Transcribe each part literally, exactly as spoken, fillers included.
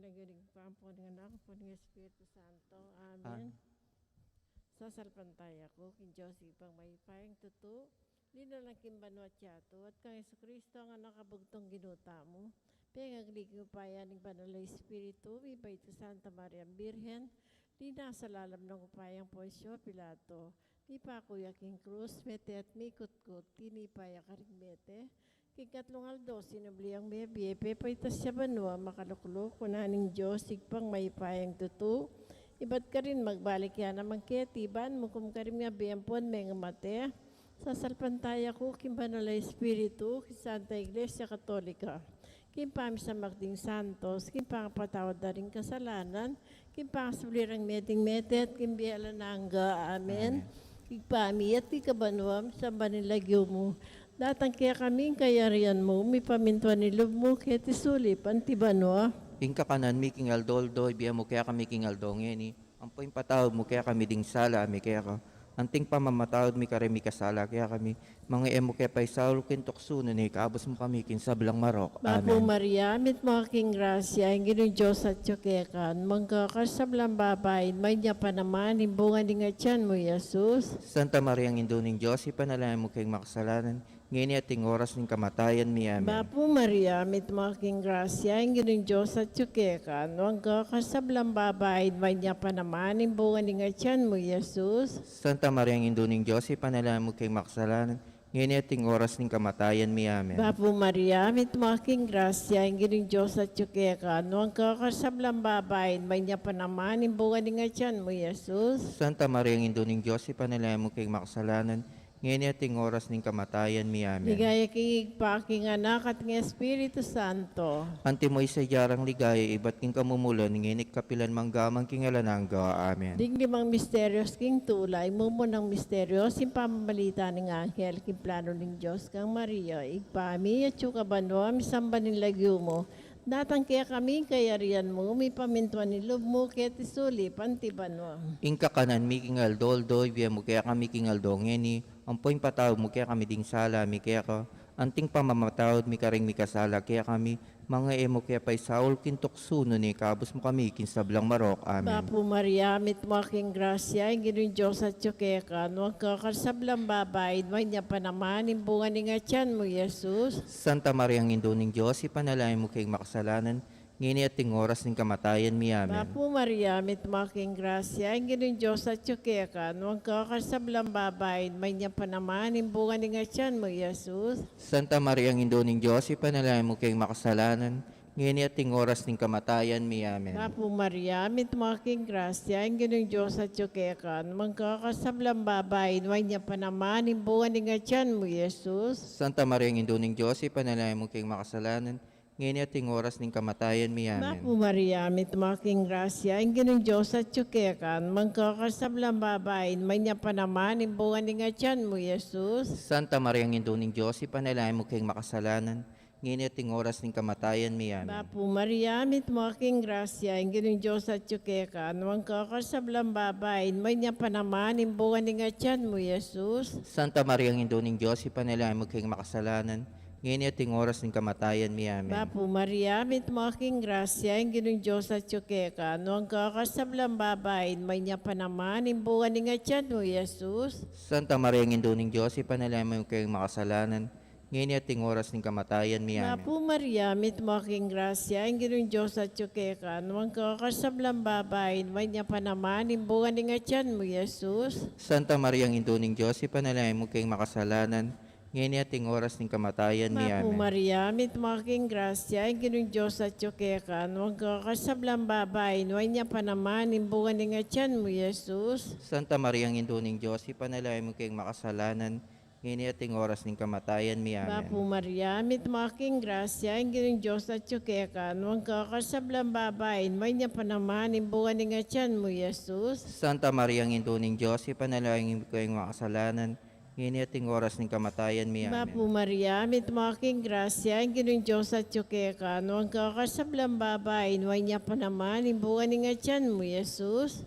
Lagyu ning Ibpa, ampo ning Anak, ampo ning Espiritu Santo. Amen. Amen. Sasalpantaya ku king Dios Ibpang mayupayang tutu, linalang king banua at yatu, at kang Jesucristo, a Anak a bugtung Ginu tamu, pengagli king upaya ning Banal a Espiritu, mibait king Santa Mariang Birhen, linasa lalam ning upayang Poncio Pilato, mipaku ya king krus, mete at mikutkut, tinipa ya karing mete, king katlung aldo sinubli yang mebie, pepaitas ya banua, makalukluk, kuna ning Dios Ibpang mayupayang tutu, ibat karin magbalik ya naman keti, ban mukum karing mabie ampon mengamate. Sasalpantaya ku king Banal a Espiritu, king Santa Iglesia Katolika, king pamisamak ding santos, king pangapatawad da ring kasalanan, king pangasubli rang meting mete, at king bie alang angga. Amen. Amen. Ibpa mi, atiu ka banua, misamban ya ing lagyu mu, datang kekami ing kayarian mu, mipamintuan ing lub mu keti sulip anti banua. Ing kakanan mi king aldo-aldo ibie mu kekami king aldo ngeni, ampo ipatawad mu kekami ding sala mi keka, anting pamamatawad mi karing mikasala kekami, manga e mu ke paisaul king tuksu, nune ikabus mu kami king sablang marok. Bapu Maria, mitmu ka king grasya, ing Ginung Dios atyu keka, nuan ka karing sablang babai, nuan ya pa naman ing bunga ning atian mu, i Jesus. Santa Maria, Indu ning Dios, ipanalangin mu keng makasalanan, ngeni at ing oras ning kamatayan mi. Amen. Bapu Maria, mitmu ka king grasya, ing Ginung Dios atyu keka, nuan ka karing sablang babai, nuan ya pa naman ing bunga ning atian mu, i Jesus. Santa Maria, Indu ning Dios, ipanalangin mu keng makasalanan, ngeni at ing oras ning kamatayan mi. Amen. Bapu Maria, mitmu ka king grasya, ing Ginung Dios atyu keka, nuan ka karing sablang babai, nuan ya pa naman ing bunga ning atian mu, i Jesus. Santa Maria, Indu ning Dios, ipanalangin mu keng makasalanan, ngeni at ing oras ning kamatayan mi. Amen. Ligaya king Ibpa, king Anak, at king Espiritu Santo. Antimo ing sadya rang ligaya, ibat king kamumulan, ngeni at kapilan man, angga man king alang angga. Amen. Ding limang misterios king tula. Ing mumunang misterio, ing pamamalita ning anghel king plano ning Dios kang Maria. Ibpa mi, atyu ka banua, misamban ing lagyu mu, datang kekami ing kayarian mu, mipamintuan ing lub mu keti sulip anti banua. Ing kakanan mi king aldo-aldo ibie mu kekami king aldo ngeni, ampo ipatawad mu kekami ding sala mi keka, anting pamamatawad mi karing mikasala kekami, manga e mu ke paisaul king tuksu, nune ikabus mu kami king sablang marok. Amen. Bapu Maria, mitmu ka king grasya, ing Ginung Dios atyu keka, nuan ka karing sablang babai, nuan ya pa naman ing bunga ning atian mu, i Jesus. Santa Maria, Indu ning Dios, ipanalangin mu keng makasalanan, ngeni at ing oras ning kamatayan mi. Amen. Bapu Maria, mitmu ka king grasya, ing Ginung Dios atyu keka, nuan ka karing sablang babai, nuan ya pa naman ing bunga ning atian mu, i Jesus. Santa Maria, Indu ning Dios, ipanalangin mu keng makasalanan, ngeni at ing oras ning kamatayan mi. Amen. Bapu Maria, mitmu ka king grasya, ing Ginung Dios atyu keka, nuan ka karing sablang babai, nuan ya pa naman ing bunga ning atian mu, i Jesus. Santa Maria, Indu ning Dios, ipanalangin mu keng makasalanan, ngeni at ing oras ning kamatayan mi. Amen. Bapu Maria, mitmu ka king grasya, ing Ginung Dios atyu keka, nuan ka karing sablang babai, nuan ya pa naman ing bunga ning atian mu, i Jesus. Santa Maria, Indu ning Dios, ipanalangin mu keng makasalanan, ngeni at ing oras ning kamatayan mi. Amen. Bapu Maria, mitmu ka king grasya, ing Ginung Dios atyu keka, nuan ka karing sablang babai, nuan ya pa naman ing bunga ning atian mu, i Jesus. Santa Maria, Indu ning Dios, ipanalangin mu keng makasalanan, ngeni at ing oras ning kamatayan mi. Amen. Bapu Maria, mitmu ka king grasya, ing Ginung Dios atyu keka, nuan ka karing sablang babai, nuan ya pa naman ing bunga ning atian mu, i Jesus. Santa Maria, Indu ning Dios, ipanalangin mu keng makasalanan, ngeni at ing oras ning kamatayan mi. Amen. Bapu Maria, mitmu ka king grasya, ing Ginung Dios atyu keka, nuan ka karing sablang babai, nuan ya pa naman ing bunga ning atian mu, i Jesus. Santa Maria, Indu ning Dios, ipanalangin mu keng makasalanan, ngeni at ing oras ning kamatayan mi. Bapu Amen. Maria, mitmu ka king grasya, ing Ginung Dios atyu keka, nuan ka karing sablang babai, nuan ya pa naman ing bunga ning atian mu, i Jesus. Santa Maria, Indu ning Dios, ipanalangin mu keng makasalanan, ngeni at ing oras ning kamatayan mi. Amen. Bapu Maria, mitmu ka king grasya, ing Ginung Dios atyu keka, nuan ka karing sablang babai, nuan ya pa naman ing bunga ning atian mu, i Jesus. Santa Maria, Indu ning Dios, ipanalangin mu keng makasalanan, ngeni at ing oras ning kamatayan mi. Amen. Bapu Maria, mitmu ka king grasya, ing Ginung Dios atyu keka, nuan ka karing sablang babai, nuan ya pa naman ing bunga ning atian mu, i Jesus.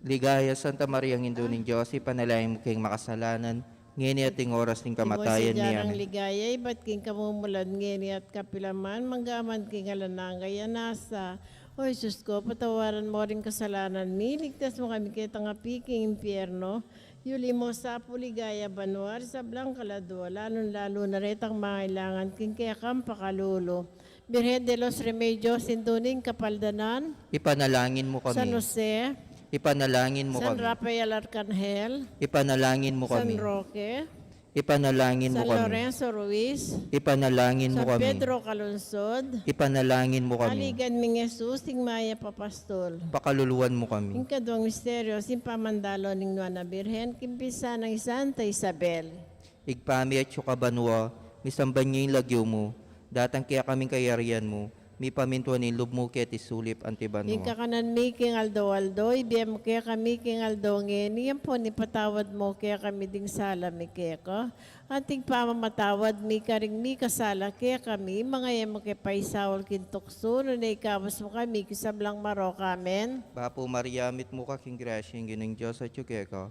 Ligaya, Santa Maria, Indu ning Dios, ipanalangin mu keng makasalanan, ngeni at ing oras ning kamatayan mi. Amen. Ligaya, ibat king kamumulan, ngeni at kapilan man, angga man king alang angga. Nasa O Jesus ko, patawaran mo ring kasalanan mi, ligtas mo kami ketang api king impyerno, yuli mo sa pu king ligaya banua ring sablang kaladua, lalung-lalu na retang mangailangan king kekang pakalulu. Birhen de los Remedios, Indu ning Kapaldanan. Ipanalangin mo kami. San Jose. Ipanalangin mo San kami. Rafael Arcangel. Ipanalangin mo San kami. Roque. Ipanalangin mo San kami. Lorenzo Ruiz. Ipanalangin mo San kami. Pedro Calungsod. Ipanalangin mo kami. Aligan ming Jesus, ing mayap a pastol. Pakaluluan mo kami. Ing kaduang misteryo, ing pamandalo ning Nuan a Birhen king pisan nang Santa Isabel. Ibpa mi atsu ka banua, misamban ya ing lagyu mu, datang kekami ing kayarian mu, mipamintuan ing lub mu keti sulip anti banua. Ing kakanan mi king aldo-aldo, ibie mu kekami king aldo ngeni, ampon ipatawad mu kekami ding sala mi keka, anti ing pamamatawad mi karing mikasala kekami, manga e mu ke paisaul king tuksu, nune ikabus mu kami king sablang marok. Amen. Bapu Maria, mitmu ka king grasya, ing Ginung Dios atsu keka.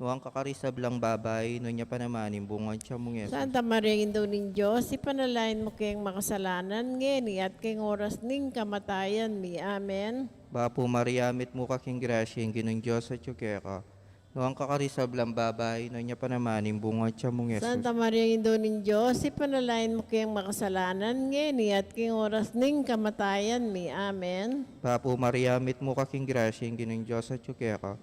Nuan ka karing sablang babai, nuan ya pa naman ing bunga ning tiyan mung Jesus. Santa Maria, Indu ning Dios, ipanalangin mu keng makasalanan, ngeni at keng oras ning kamatayan mi. Amen. Bapu Maria, mitmu ka king grasya, ing Ginung Dios atsu keka. Nuan ka karing sablang babai, nuan ya pa naman ing bunga ning tiyan mung Jesus. Santa Maria, Indu ning Dios, ipanalangin mu keng makasalanan, ngeni at keng oras ning kamatayan mi. Amen. Bapu Maria, mitmu ka king grasya, ing Ginung Dios atsu keka.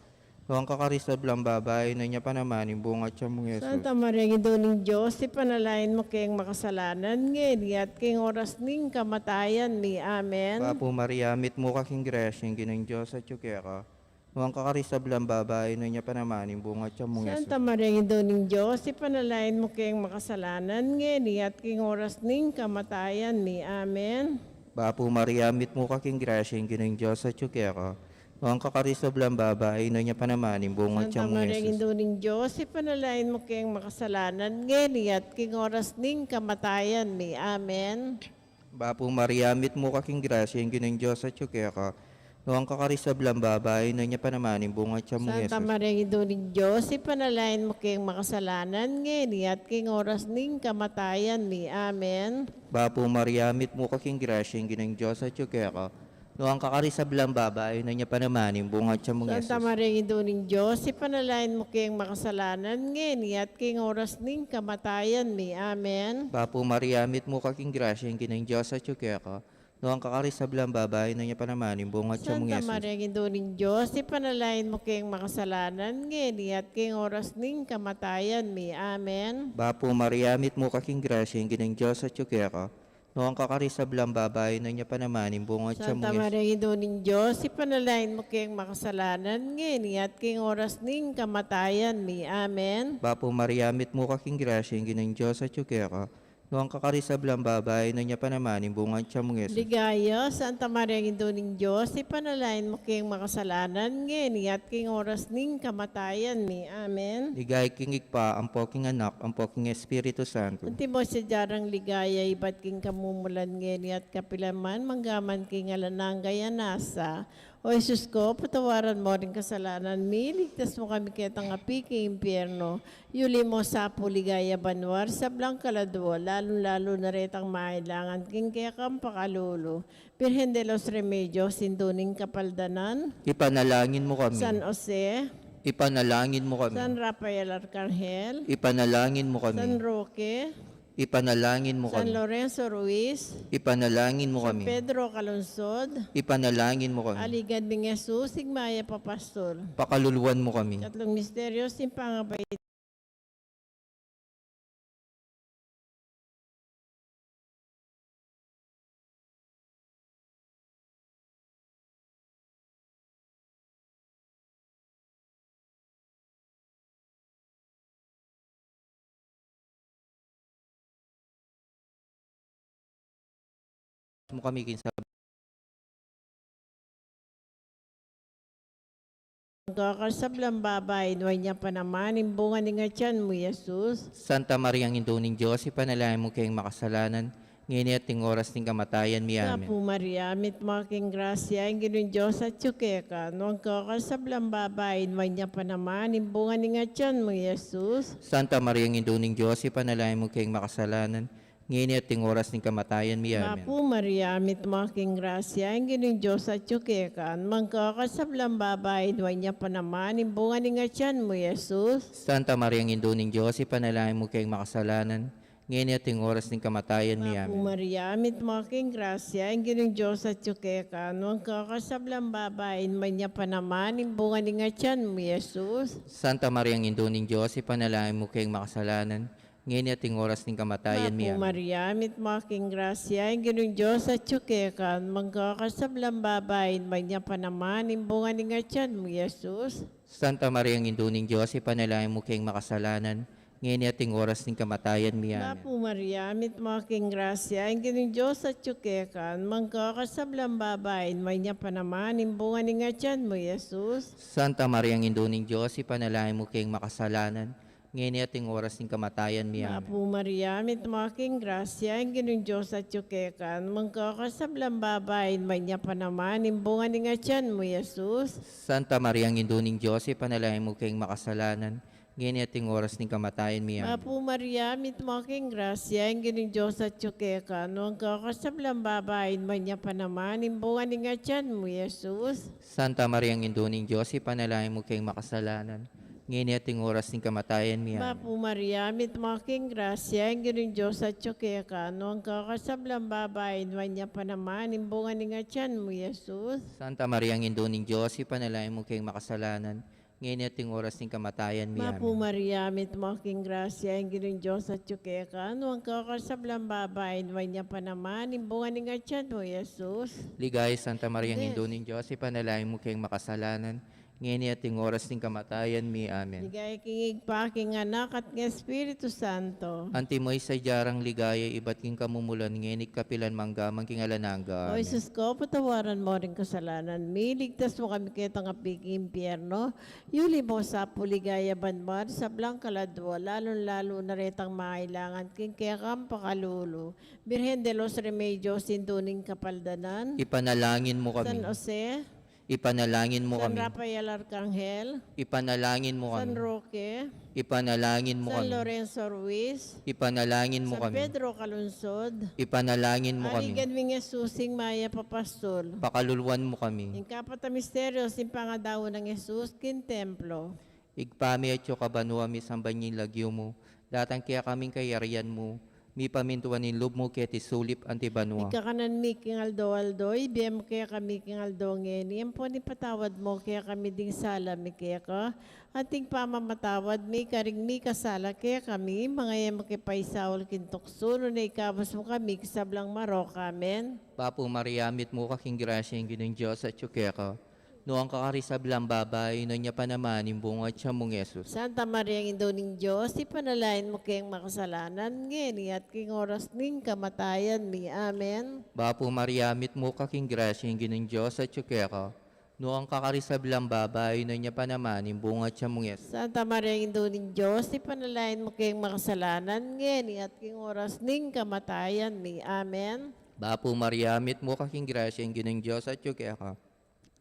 Nuan ka karing sablang babai, nuan ya pa naman ing bunga ning tiyan mung Jesus. Santa Maria, Indu ning Dios, ipanalangin mu keng makasalanan, ngeni at keng oras ning kamatayan mi. Amen. Bapu Maria, mitmu ka king grasya, ing Ginung Dios atsu keka. Nuan ka karing sablang babai, nuan ya pa naman ing bunga ning tiyan mung Jesus. Santa Maria, Indu ning Dios, ipanalangin mu keng makasalanan, ngeni at keng oras ning kamatayan mi. Amen. Bapu Maria, mitmu ka king grasya, ing Ginung Dios atsu keka. Nuan ka karing sablang babai, nuan ya pa naman ing bunga ning tiyan mung Jesus. Santa Maria, Indu ning Dios, ipanalangin mu keng makasalanan, ngeni at keng oras ning kamatayan mi. Amen. Bapu Maria, mitmu ka king grasya, ing Ginung Dios atsu keka. Nuan ka karing sablang babai, nuan ya pa naman ing bunga ning tiyan mung Jesus. Santa Maria, Indu ning Dios, ipanalangin mu keng makasalanan, ngeni at keng oras ning kamatayan mi. Amen. Bapu Maria, mitmu ka king grasya, ing Ginung Dios atsu keka. Nuan ka karing sablang babai, nuan ya pa naman ing bunga ning tiyan mung Jesus. Santa Maria, Indu ning Dios, ipanalangin mu keng makasalanan, ngeni at keng oras ning kamatayan mi. Amen. Bapu Maria, mitmu ka king grasya, ing Ginung Dios atsu keka. Nuan ka karing sablang babai, nuan ya pa naman ing bunga ning tiyan mung Jesus. Santa Maria, Indu ning Dios, ipanalangin mu keng makasalanan, ngeni at keng oras ning kamatayan mi. Amen. Bapu Maria, mitmu ka king grasya, ing Ginung Dios atsu keka. Nuan ka karing sablang babai, nuan ya pa naman ing bunga ning tiyan mung Jesus. Santa Maria, Indu ning Dios, ipanalangin mu keng makasalanan, ngeni at keng oras ning kamatayan mi. Amen. Bapu Maria, mitmu ka king grasya, ing Ginung Dios atsu keka. Nuan ka karing sablang babai, nuan ya pa naman ing bunga ning tiyan mung Jesus. Ligaya, Santa Maria, Indu ning Dios, ipanalangin mu keng makasalanan, ngeni at keng oras ning kamatayan mi. Amen. Ligaya king Ibpa, ampo king Anak, ampo king Espiritu Santo. Antimo ing sadya nang ligaya, ibat king kamumulan, ngeni at kapilan man, mangga man king alang angga. Amen. O Jesus ko, patawaran mo ring kasalanan mi, ligtas mo kami ketang api king impyerno, yuli mo sa pu king ligaya banua ring sablang kaladua, lalung-lalu na retang mangailangan king kekang pakalulu. Birhen de los Remedios, Indu ning Kapaldanan. Ipanalangin mo kami. San Jose. Ipanalangin mo kami. San Rafael Arcangel. Ipanalangin mo kami. San Roque. Ipanalangin mo kami. San Lorenzo Ruiz. Ipanalangin mo kami. San Pedro Calungsod. Ipanalangin mo kami. Aligan ming Jesus, ing mayap a pastol. Pakaluluan mo kami. Katlung misteryo, ing pangabayad mo kami king sab- Nuan ka karing sablang babai, nuan ya pa naman ing bunga ning atian mu, Jesus. Santa Mariang Indu ning Dios, ipanalangin mu keng makasalanan, ngeni at king oras ning kamatayan mi. Amen. Bapu Maria, mitmu ka king grasya, ing Ginung Dios atyu keka. Nuan ka karing sablang babai, nuan ya pa naman ing bunga ning atian mu, Jesus. Santa Mariang Indu ning Dios, ipanalangin mu keng makasalanan, ngeni at ing oras ning kamatayan mi. Amen. Bapu Maria, mitmu ka king grasya, ing Ginung Dios atyu keka, nuan ka karing sablang babai, nuan ya pa naman ing bunga ning atian mu, Jesus. Santa Maria, Indu ning Dios, ipanalangin mu keng makasalanan, ngeni at ing oras ning kamatayan mi. Bapu Amen. Maria, mitmu ka king grasya, ing Ginung Dios atyu keka, nuan ka karing sablang babai, nuan ya pa naman ing bunga ning atian mu, Jesus. Santa Maria, Indu ning Dios, ipanalangin mu keng makasalanan, ngeni at ing oras ning kamatayan mi. Bapu Amen. Maria, mitmu ka king grasya, ing Ginung Dios atyu keka, nuan ka karing sablang babai, nuan ya pa naman ing bunga ning atian mu, Jesus. Santa Maria, Indu ning Dios, ipanalangin mu keng makasalanan, ngeni at ing oras ning kamatayan mi. Amen. Bapu Maria, mitmu ka king grasya, ing Ginung Dios atyu keka, nuan ka karing sablang babai, nuan ya pa naman ing bunga ning atian mu, Jesus. Santa Maria, Indu ning Dios, ipanalangin mu keng makasalanan, ngeni at ing oras ning kamatayan mi. Amen. Bapu Maria, mitmu ka king grasya, ing Ginung Dios atyu keka, nuan ka karing sablang babai, nuan ya pa naman ing bunga ning atian mu, Jesus. Santa Maria, Indu ning Dios, ipanalangin mu keng makasalanan, ngeni at ing oras ning kamatayan mi. Amen. Bapu Maria, mitmu ka king grasya, ing Ginung Dios atyu keka, nuan ka karing sablang babai, nuan ya pa naman ing bunga ning atian mu, Jesus. Santa Maria, Indu ning Dios, ipanalangin mu keng makasalanan, ngeni at ing oras ning kamatayan mi. Amen. Bapu Maria, mitmu ka king grasya, ing Ginung Dios atyu keka, nuan ka karing sablang babai, nuan ya pa naman ing bunga ning atian mu, Jesus. Santa Maria, Indu ning Dios, ipanalangin mu keng makasalanan, ngeni at ing oras ning kamatayan mi. Bapu Amen. Maria, mitmu ka king grasya, ing Ginung Dios atyu keka, nuan ka karing sablang babai, nuan ya pa naman ing bunga ning atian mu, Jesus. Ligaya Santa Maria, Indu ning Dios, ipanalangin mu keng makasalanan, ngeni at ing oras ning kamatayan mi. Amen. Ligaya king Ibpa, king Anak, at king Espiritu Santo. Antimo ing sadya rang ligaya, ibat king kamumulan, ngeni at kapilan man, angga man king alang angga. O Amen. Jesus ko, patawaran mo ring kasalanan mi, iligtas mu kami ketang api king impyerno, yuli mu sa pu ligaya banua ring sablang kaladua, lalung-lalu na retang mangailangan king kekang pakalulu. Birhen de los Remedios, Indu ning Kapaldanan. Ipanalangin mu kami. San Jose. Ipanalangin mu kami. San Rafael Arcangel. Ipanalangin mu kami. San Roque. Ipanalangin mu kami. San Lorenzo Ruiz. Ipanalangin mu kami. San Pedro Calungsod. Ipanalangin mu kami. Aligan ming Jesus, ing mayap a pastul. Pakaluluan mu kami. Ing kapat a misteryo, ing pangadaun nang Jesus king templo. Ibpa mi, atsu ka banua, misamban ya ing lagyu mu, datang kekami ing kayarian mu, mipamintuan ing lub mu keti sulip anti banua. Ing kakanan mi king aldo-aldo, ibie mu kekami king aldo ngeni, ampon ipatawad mu kekami ding sala mi keka, anti ing pamamatawad mi karing mikasala kekami, manga e mu ke paisaul king tuksu, nune ikabus mu kami king sablang marok. Amen. Bapu Maria, mitmu ka king grasya, ing Ginung Dios atsu keka. Nuan ka karing sablang babai, nuan ya pa naman ing bunga ning atian mung Jesus. Santa Maria, Indu ning Dios, ipanalangin mu keng makasalanan, ngeni at king oras ning kamatayan mi. Amen. Bapu Maria, mitmu ka king grasya, ing Ginung Dios atsu keka. Nuan ka karing sablang babai, nuan ya pa naman ing bunga ning atian mung Jesus. Santa Maria, Indu ning Dios, ipanalangin mu keng makasalanan, ngeni at king oras ning kamatayan mi. Amen. Bapu Maria, mitmu ka king grasya, ing Ginung Dios atsu keka.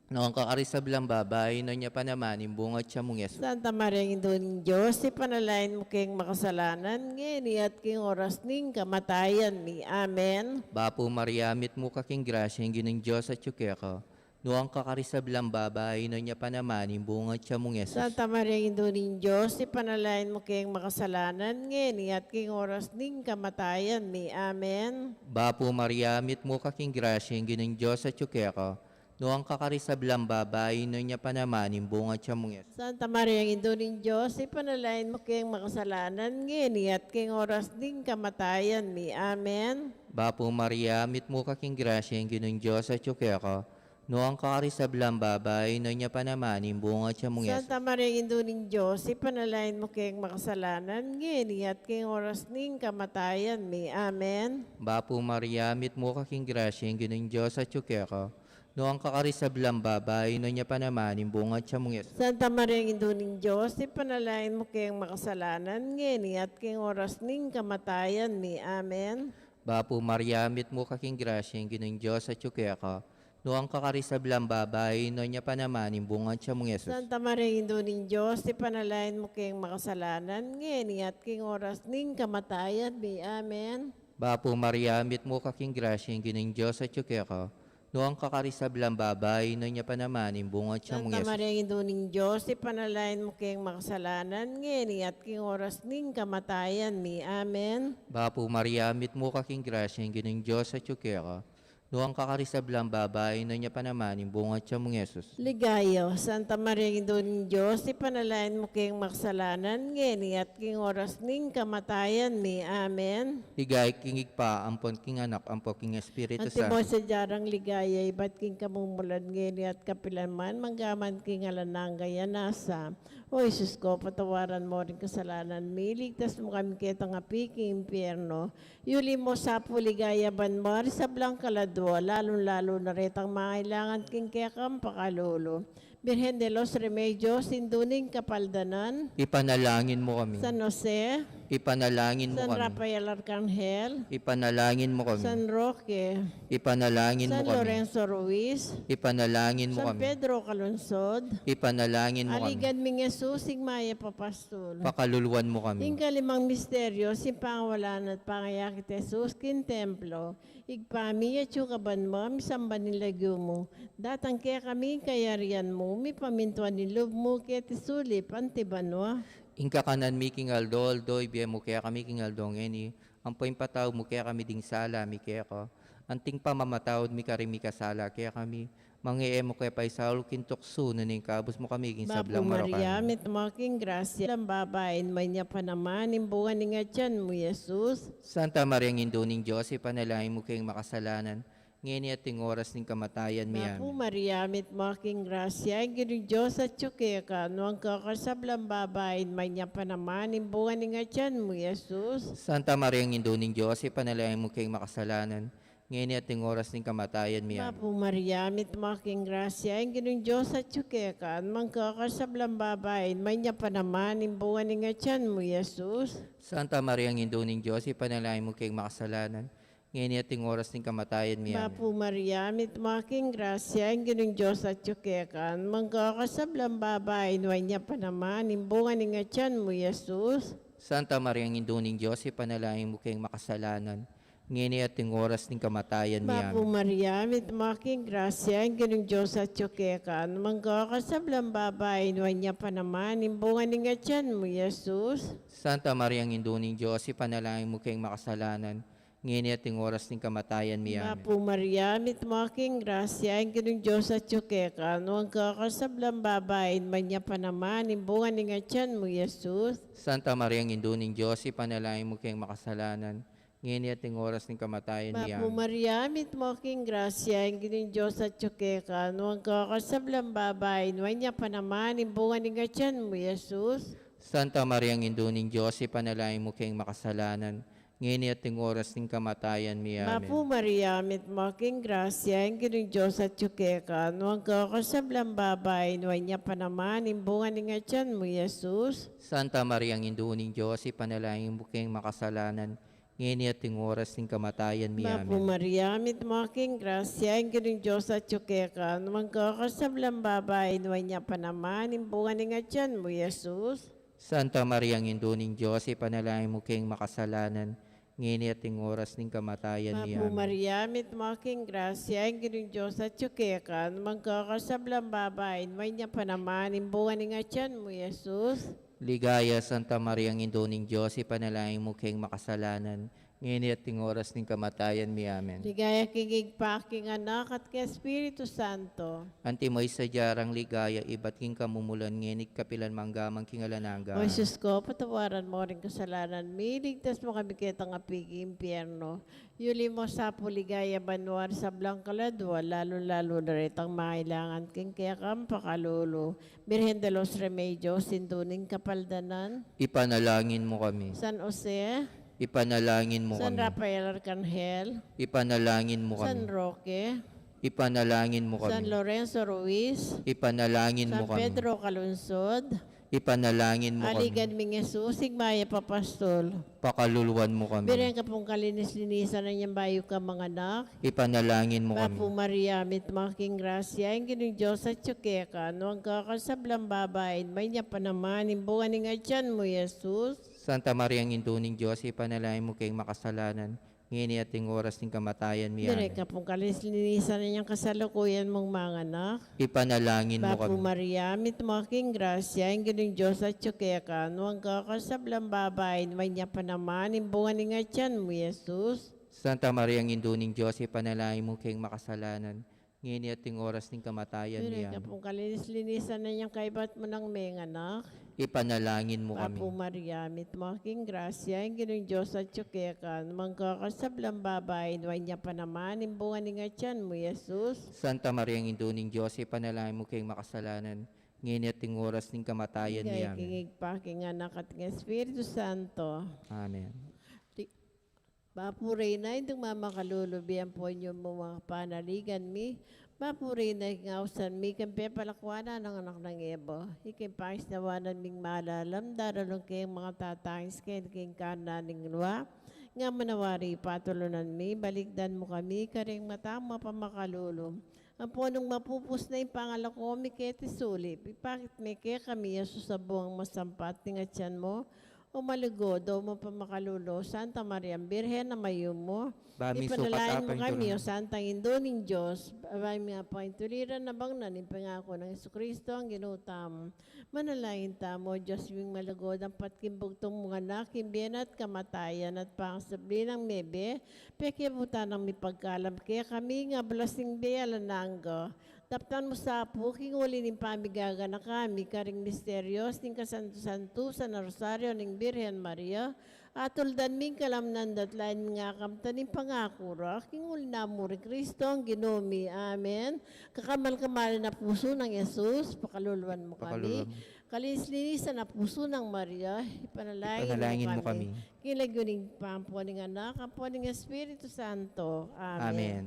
Nuan ka karing sablang babai, nuan ya pa naman ing bunga ning atian mung Jesus. Santa Maria, Indu ning Dios, ipanalangin mu keng makasalanan, ngeni at king oras ning kamatayan mi. Amen. Bapu Maria, mitmu ka king grasya, ing Ginung Dios atsu keka. Nuan ka karing sablang babai, nuan ya pa naman ing bunga ning atian mung Jesus. Santa Maria, Indu ning Dios, ipanalangin mu keng makasalanan, ngeni at king oras ning kamatayan mi. Amen. Bapu Maria, mitmu ka king grasya, ing Ginung Dios atsu keka. Nuan ka karing sablang babai, nuan ya pa naman ing bunga ning atian mung Jesus. Santa Maria, Indu ning Dios, ipanalangin mu keng makasalanan, ngeni at king oras ning kamatayan mi. Amen. Bapu Maria, mitmu ka king grasya, ing Ginung Dios atsu keka. Nuan ka karing sablang babai, nuan ya pa naman ing bunga ning atian mung Jesus. Santa Maria, Indu ning Dios, ipanalangin mu keng makasalanan, ngeni at king oras ning kamatayan mi. Amen. Bapu Maria, mitmu ka king grasya, ing Ginung Dios atsu keka. Nuan ka karing sablang babai, nuan ya pa naman ing bunga ning atian mung Jesus. Santa Maria, Indu ning Dios, ipanalangin mu keng makasalanan, ngeni at king oras ning kamatayan mi. Amen. Bapu Maria, mitmu ka king grasya, ing Ginung Dios atsu keka. Nuan ka karing sablang babai, nuan ya pa naman ing bunga ning atian mung Jesus. Santa Maria, Indu ning Dios, ipanalangin mu keng makasalanan, ngeni at king oras ning kamatayan mi. Amen. Bapu Maria, mitmu ka king grasya, ing Ginung Dios atyu keka. Nuan ka karing sablang babai, nuan ya pa naman ing bunga ning tiyan mu, Santa Jesus. Maria, Indu ning Dios, ipanalangin mu keng makasalanan, ngeni at king oras ning kamatayan mi. Amen. Bapu Maria, mitmu ka king grasya, ing Ginung Dios atyu keka. Nuan ka karing sablang babai, nuan ya pa naman ing bunga ning tiyan mu, Jesus. Ligaya, Santa Maria, Indu ning Dios, ipanalangin mu keng makasalanan, ngeni at king oras ning kamatayan mi. Amen. Ligaya king Ibpa, ampon king Anak, ampon king Espiritu Santo. Antimo sadya rang ligaya, ibat king kamumulan, ngeni at kapilan man, manggaman king alang angga. Amen. O Jesus ko, patawaran mu ring kasalanan mi, iligtas mu kami ketang api king impyerno. Yuli mu sa pu king ligaya banua ring sablang kaladua, lalung-lalu na retang mangailangan king kekang pakalulu. Birhen de los Remedios, Indu ning Kapaldanan. Ipanalangin mu kami. San Jose. Ipanalangin mu kami. San Rafael Arcangel. Ipanalangin mu kami. San Roque. Ipanalangin mu kami. San Lorenzo Ruiz. Ipanalangin mu kami. San Pedro Calungsod. Ipanalangin mu kami. Aligan ming Jesus, ing mayap a pastul. Pakaluluan mu kami. Ing kalimang misteryo, ing pangawalan at pangayakit Jesus king templo. Ibpa mi, atyu ka banua, misamban ing lagyu mu. Datang kekami ing kayarian mu, mipamintuan ing lub mu keti sulip anti banua. Ing kakanan mi king aldo-aldo, ibie mu kekami king aldo ngeni, ampo ipatawad mu kekami ding sala mi keka, anti ing pamamatawad mi karing mikasala kekami, manga e mu ke paisaul king tuksu, nune ikabus mu kami king sablang marok a. Bapu Maria, mitmu ka king grasya, sablang babai nuan ya pa naman ing bunga ning atian mu, Jesus. Santa Maria, Indu ning Dios, ipanalangin mu keng makasalanan, ngeni at king oras ning kamatayan mi. Amen. Bapu Maria, mitmu ka king grasya, ing Ginung Dios atyu keka, nuan ka karing sablang babai, nuan ya pa naman ing bunga ning atian mu, Jesus. Santa Maria, Indu ning Dios, ipanalangin mu keng makasalanan, ngeni at king oras ning kamatayan mi. Amen. Bapu Maria, mitmu ka king grasya, ing Ginung Dios atyu keka, nuan ka karing sablang babai, nuan ya pa naman ing bunga ning atian mu, Jesus. Santa Maria, Indu ning Dios, ipanalangin mu keng makasalanan, ngeni at king oras ning kamatayan mi. Amen. Bapu Maria, mitmu ka king grasya, ing Ginung Dios atyu keka, nuan ka karing sablang babai, nuan ya pa naman ing bunga ning atian mu, Jesus. Santa Maria, Indu ning Dios, ipanalangin mu keng makasalanan, ngeni at king oras ning kamatayan mi. Amen. Bapu Maria, mitmu ka king grasya, ing Ginung Dios atyu keka, nuan ka karing sablang babai, nuan ya pa naman ing bunga ning atian mu, Jesus. Santa Maria, Indu ning Dios, ipanalangin mu keng makasalanan, ngeni at king oras ning kamatayan mi. Amen. Bapu Maria, mitmu ka king grasya, ing Ginung Dios atyu keka, nuan ka karing sablang babai, nuan ya pa naman ing bunga ning atian mu, Jesus. Santa Maria, Indu ning Dios, ipanalangin mu keng makasalanan, ngeni at king oras ning kamatayan mi. Bapu Maria, mitmu ka king grasya, ing Ginung Dios atyu keka, nuan ka karing sablang babai, nuan ya pa naman ing bunga ning atian mu, Jesus. Santa Maria, Indu ning Dios, ipanalangin mu keng makasalanan, ngeni at king oras ning kamatayan mi. Amen. Bapu Maria, mitmu ka king grasya, ing Ginung Dios atyu keka, nuan ka karing sablang babai, nuan ya pa naman ing bunga ning atian mu, Jesus. Santa Maria, Indu ning Dios, ipanalangin mu keng makasalanan, ngeni at king oras ning kamatayan mi. Bapu Amen. Maria, mitmu ka king grasya, ing Ginung Dios atyu keka, nuan ka karing sablang babai, nuan ya pa naman ing bunga ning atian mu, Jesus. Santa Maria, Indu ning Dios, ipanalangin mu keng makasalanan, ngeni at king oras ning kamatayan mi. Bapu Amen. Maria, mitmu ka king grasya, ing Ginung Dios atyu keka, nuan ka karing sablang babai, nuan ya pa naman ing bunga ning atian mu, Jesus. Ligaya, Santa Maria, Indu ning Dios, ipanalangin mu keng makasalanan, ngeni at king oras ning kamatayan mi. Amen. Ligaya king Ibpa, king Anak, at king Espiritu Santo. Antimo ing sadya rang ligaya, ibat king kamumulan, ngeni at kapilan man, angga man king alang angga. O Jesus ko, patawaran mu ring kasalanan mi, iligtas mu kami ketang api king impyerno. Yuli mu sa pu king ligaya banua ring sablang kaladua, lalung-lalu na retang mangailangan king kekang pakalulu. Birhen de los Remedios, Indu ning Kapaldanan. Ipanalangin mu kami. San Jose. Ipanalangin mu kami. San Rafael Arcangel. Ipanalangin mu kami. San Roque. Ipanalangin mu kami. San Lorenzo Ruiz. Ipanalangin mu kami. San Pedro Calungsod. Ipanalangin mu kami. Aligan ming Jesus, ing mayap a pastul. Pakaluluan mu kami. Birhen ka pung kalinis-linisan nang bayu kang manganak. Ipanalangin mu kami. Bapu Maria, mitmu ka king grasya, ing Ginung Dios atyu keka, nuan ka karing sablang babai, nuan ya pa naman ing bunga ning atian mu, Jesus. Santa Maria, Indu ning Dios, ipanalangin mu keng makasalanan, ngeni at ing oras ning kamatayan mi. Amen. Direk ka pung kalinis-linisan na ning kasalukuyan mung manganak. Ipanalangin mu kami. Bapu Maria, mitmu ka king grasya, ing Ginung Dios atyu keka, nuan ka karing sablang babai, nuan ya pa naman ing bunga ning atyan mu, Jesus. Santa Maria, Indu ning Dios, ipanalangin mu keng makasalanan, ngeni at ing oras ning kamatayan mi. Amen. Direk ka pung kalinis-linisan na ning kaybat mu nang menganak. Ipanalangin mu kami. Bapu Maria, mitmu ka king grasya, ing Ginung Dios atyu keka, nuan ka karing sablang babai, nuan ya pa naman ing bunga ning atyan mu, Jesus. Santa Maria, Indu ning Dios, ipanalangin mu keng makasalanan, ngeni at ing oras ning kamatayan mi. Amen. King Ibpa, king Anak, at king Espiritu Santo. Amen. Di- Bapu Reyna, Indung mamakalulu, bie ampon yu mu ing panaligan mi. Bapu Reyna, ing ausan mi king pepalakuan nang anak nang Eva. Ika ing pangisnawan ming malalam, daralan ke ing makatatangis keni king kanan ning lua. Nga mu nawari patulunan mi, balikdan mu kami karing mata mu mapamakalulu. Ampon nung mapupus na ing pangalako mi keti sulip, ipakit me kekami i Jesus a bungang masampat ning atyan mu, o malugud, o mapamakalulu, Santa Maria, Birhen a mayumu. Ba mi sukat. Ipanalangin mu kami, o Santang Indu ning Dios, ba mi apaintuliran a bangnan ing pangaku nang Jesucristo a Ginu tamu. Manalangin tamu, o Dios ming malugud, ampat king bugtung mung anak, king bie na at kamatayan, at pangasubli nang mebie, pekibutan nang mipagkalam kekami ing ablas ning bie alang angga. Daptan mu sa pu king uli ning pamigaganaka mi karing misterios ning kasantu-santusan a Rosario ning Birhen Maria, atuldan mi ing kalamnan da at lain ming akamtan ing pangaku ra, king uli na mu ring Cristo a Ginu mi. Amen. Kakamal-kamalan a pusu nang Jesus, pakaluluan mu kami. Pakaluluan mu. Kalinis-linisan a pusu nang Maria, ipanalangin mu kami. Ipanalangin mu kami. King lagyu ning Ibpa, ampo ning Anak, ampo ning Espiritu Santo. Amen. Amen.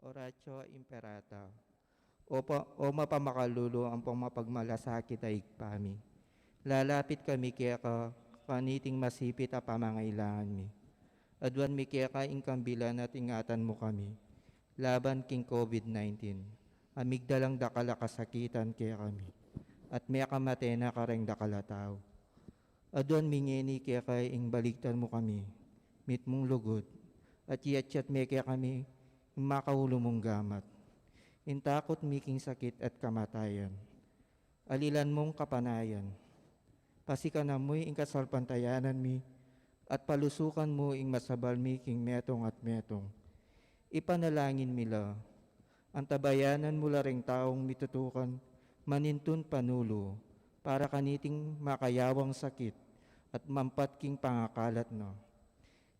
Oratio Imperata. O pa, o mapamakalulu ampong mapagmalasakit a Ibpa mi, lalapit kami keka kaniting masipit a pamangailangan mi. Aduan mi keka ing kambilan at ingatan mu kami laban king COVID nineteen, a migdalang dakal a kasakitan kekami, at mekamate na kareng dakal a tau. Aduan mi ngeni keka ing baligtan mu kami mitmung lugud, at iyatyat me kekami ing makaulu mung gamat. Ing takut mi king sakit at kamatayan, alilan mung kapanayan. Pasikanan mu ing kasalpantayanan mi, at palusukan mu ing masabal mi king metung at metung. Ipanalangin mi la, antabayanan mu la ring taung mitutukan manintun panulu para kaniting makayawang sakit at mampat king pangakalat na.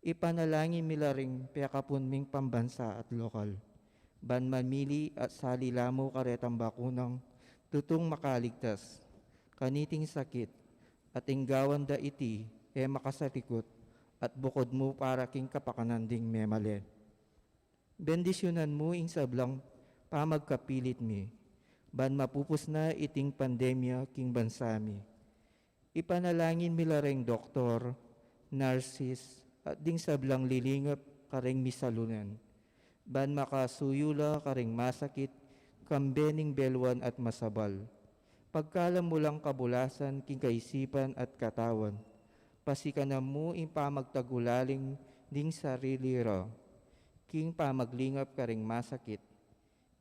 Ipanalangin mi la ring pekapun ming pambansa at lokal, ban mamili at sali la mu karetang bakunang tutung makaligtas kaniting sakit, at ing gawan da iti e makasalikut at bukud mu para king kapakanan ding memalen. Bendisyunan mu ing sablang pamagkapilit mi, ban mapupus na iting pandemya king bansa mi. Ipanalangin mi la reng doktor, nurses, at ding sablang lilingap kareng misalunan, ban makasuyu la kareng masakit, kambe ning beluan at masabal. Pagkalam mu lang kabulasan king kaisipan at katawan, pasikanan mu ing pamagtagulaling ding sarili ra king pamaglingap kareng masakit.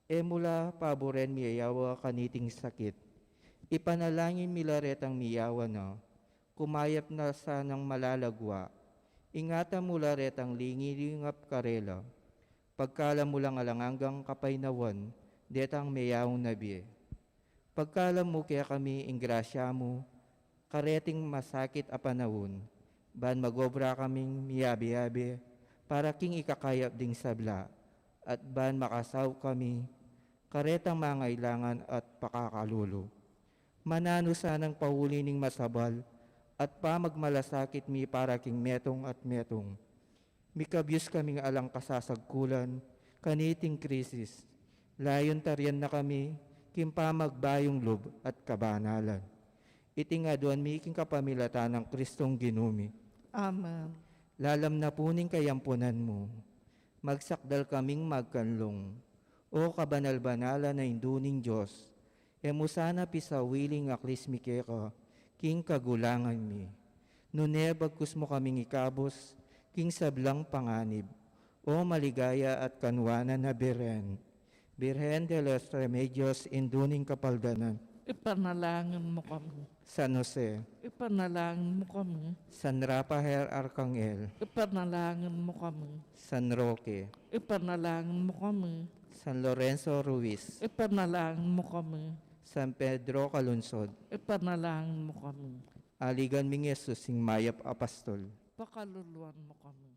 E mu la paburen miyayawa kaniting sakit. Ipanalangin mi la retang miyayawa na, kumayap na sanang malagwa. Ingatan mu la retang lingilingap karela. Pagkalam mu lang alang anggang kapaynawan, detang meyaun na bie. Pagkalam mu kekami ing grasya mu, kareting masakit a panaun, ban mag-obra kaming miyabe-yabe para king ikakayap ding sabla, at ban makasaup kami karetang mangailangan at pakakalulu. Mananu sanang pauli ning masabal at pamagmalasakit mi para king metung at metung. Mikabyus kaming alang kasasagkulan kaniting krisis. Layun tarian na kami king pamagbayung lub at kabanalan. Iti ngan aduan mi king kapamilatan nang Kristong Ginu mi. Amen. Lalam na pu ning kayampunan mu, magsakdal kaming magkanlung. O kabanal-banalan a Indu ning Dios, e mu sana pisawili ing aklis mi keka king kagulangan mi, nune bagkus mu kaming ikabus king sablang panganib. O maligaya at kanuanan a Birhen, Birhen de los Remedios, Indu ning Kapaldanan. Ipanalangin mu kami. San Jose. Ipanalangin mu kami. San Rafael Arcangel. Ipanalangin mu kami. San Roque. Ipanalangin mu kami. San Lorenzo Ruiz. Ipanalangin mu kami. San Pedro Calungsod. Ipanalangin mu kami. Aligan ming Jesus, ing mayap a pastol. Pakaluluan mu kami.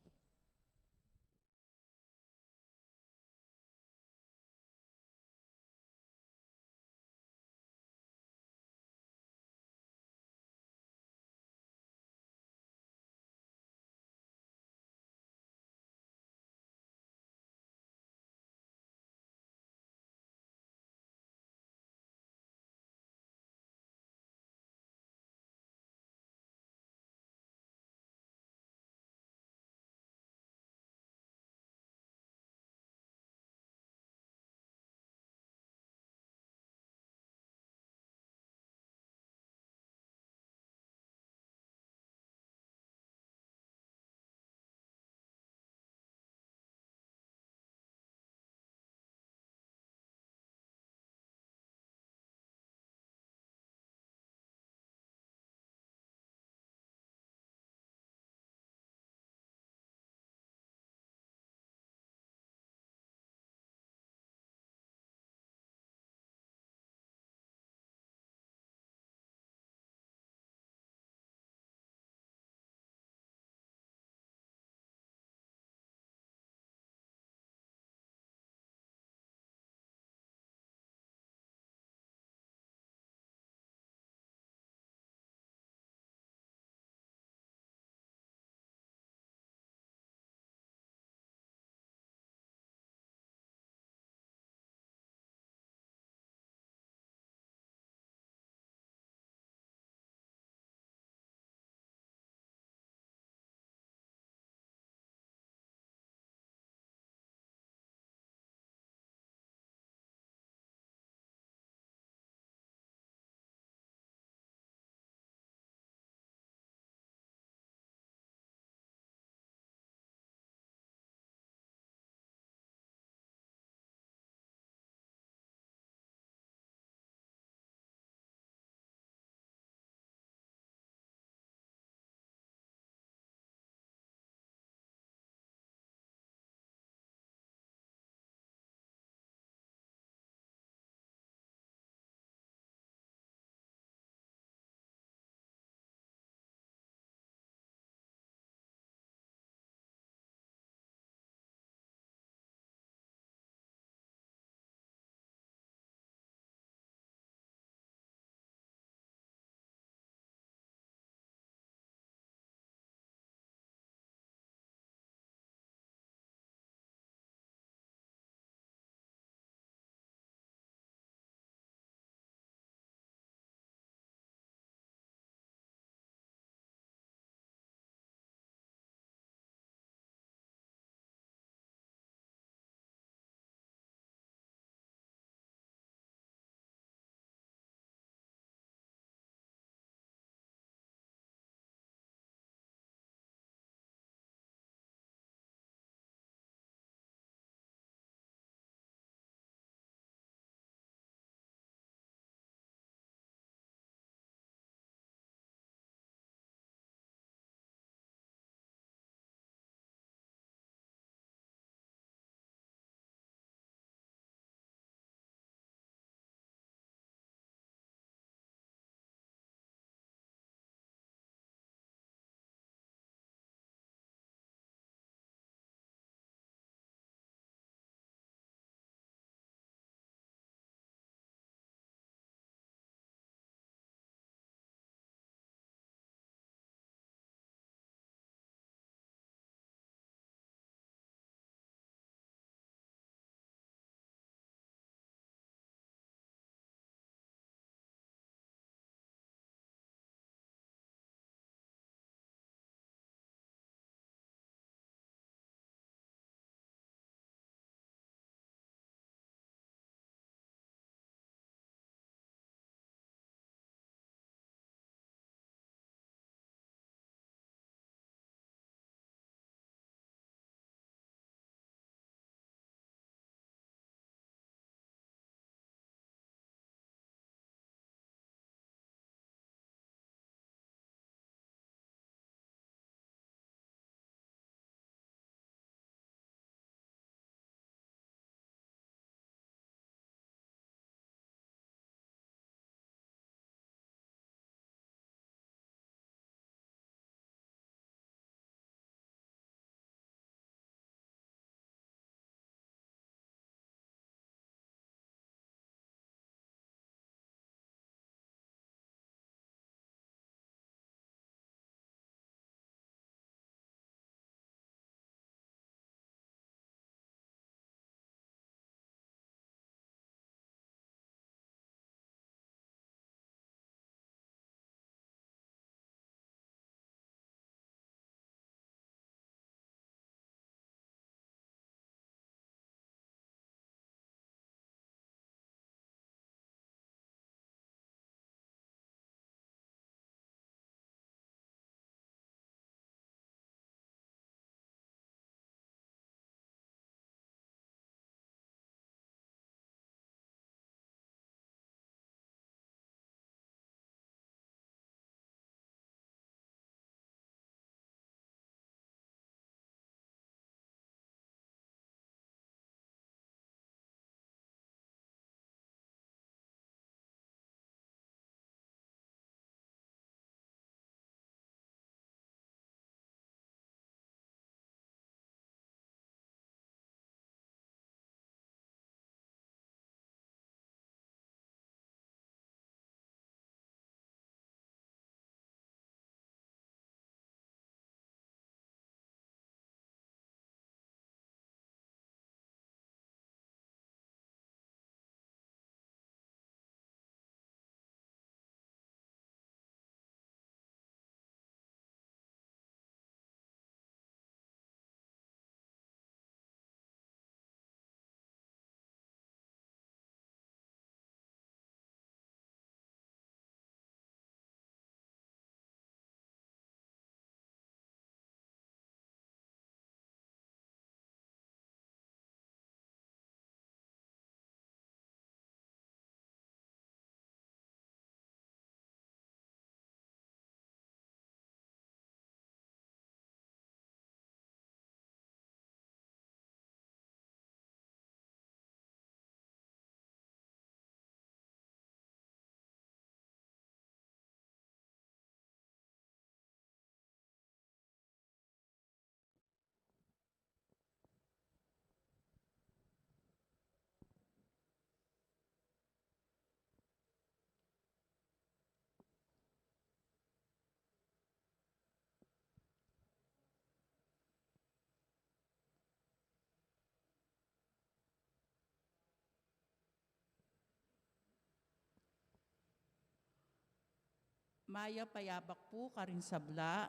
Mayap a yabak pu karing sabla.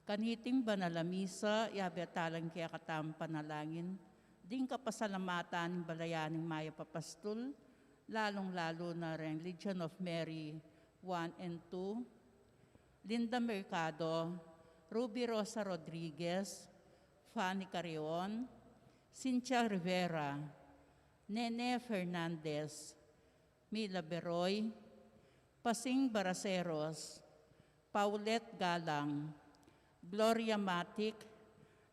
Kaniting banal a misa, yabe talang kekatamung panalangin ding kapasalamatan ning balayan ning mayap a pastul, lalung-lalu na reng Legion of Mary one and two, Linda Mercado, Ruby Rosa Rodriguez, Fanny Carreon, Cynthia Rivera, Nene Fernandez, Mila Beroy, Pasing Baraceros, Paulette Galang, Gloria Matic,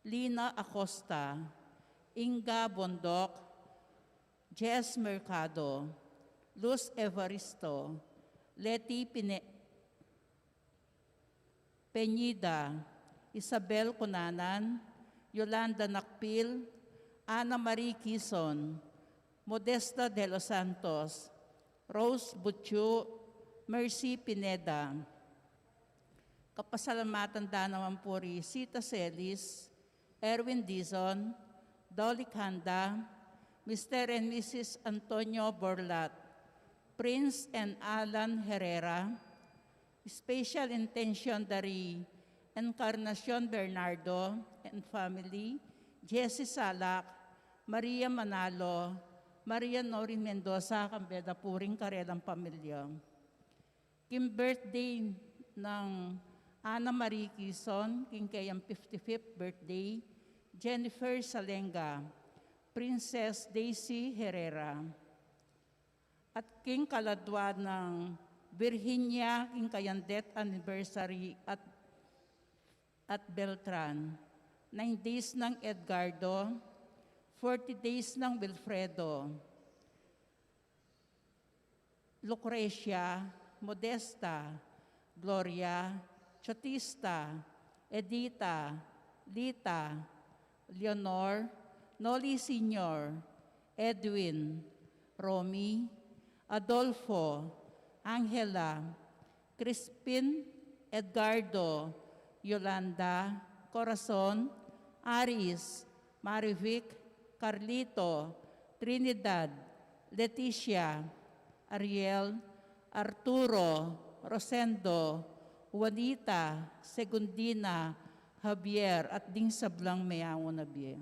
Lina Acosta, Inga Bondoc, Jess Mercado, Luz Evaristo, Leti Pine-, Peñida, Isabel Cunanan, Yolanda Nakpil, Ana Marie Quizon, Modesta de los Santos, Rose Butchu, Mercy Pineda. Kapasalamatan da naman pu ri Sita Celis, Erwin Dizon, Dolly Canda, Mister and Missus Antonio Borlat, Prince and Alan Herrera, special intention da ri Encarnacion Bernardo and family, Jessie Salak, Maria Manalo, Maria Norin Mendoza, kambe da pu ring karelang pamilya. King birthday nang Ana Marie Quizon, king keyang fifty-fifth birthday, Jennifer Salenga, Princess Daisy Herrera. At king kaladwa nang Virginia, king kayang death anniversary at, at Beltran. Nine days nang Edgardo, forty days nang Wilfredo. Lucrecia, Modesta, Gloria, Chotista, Edita, Lita, Leonor, Noli Senior, Edwin, Romy, Adolfo, Angela, Crispin, Edgardo, Yolanda, Corazon, Aris, Marivic, Carlito, Trinidad, Leticia, Ariel, Arturo, Rosendo, Juanita, Segundina, Javier, at ding sablang meyaun a bie.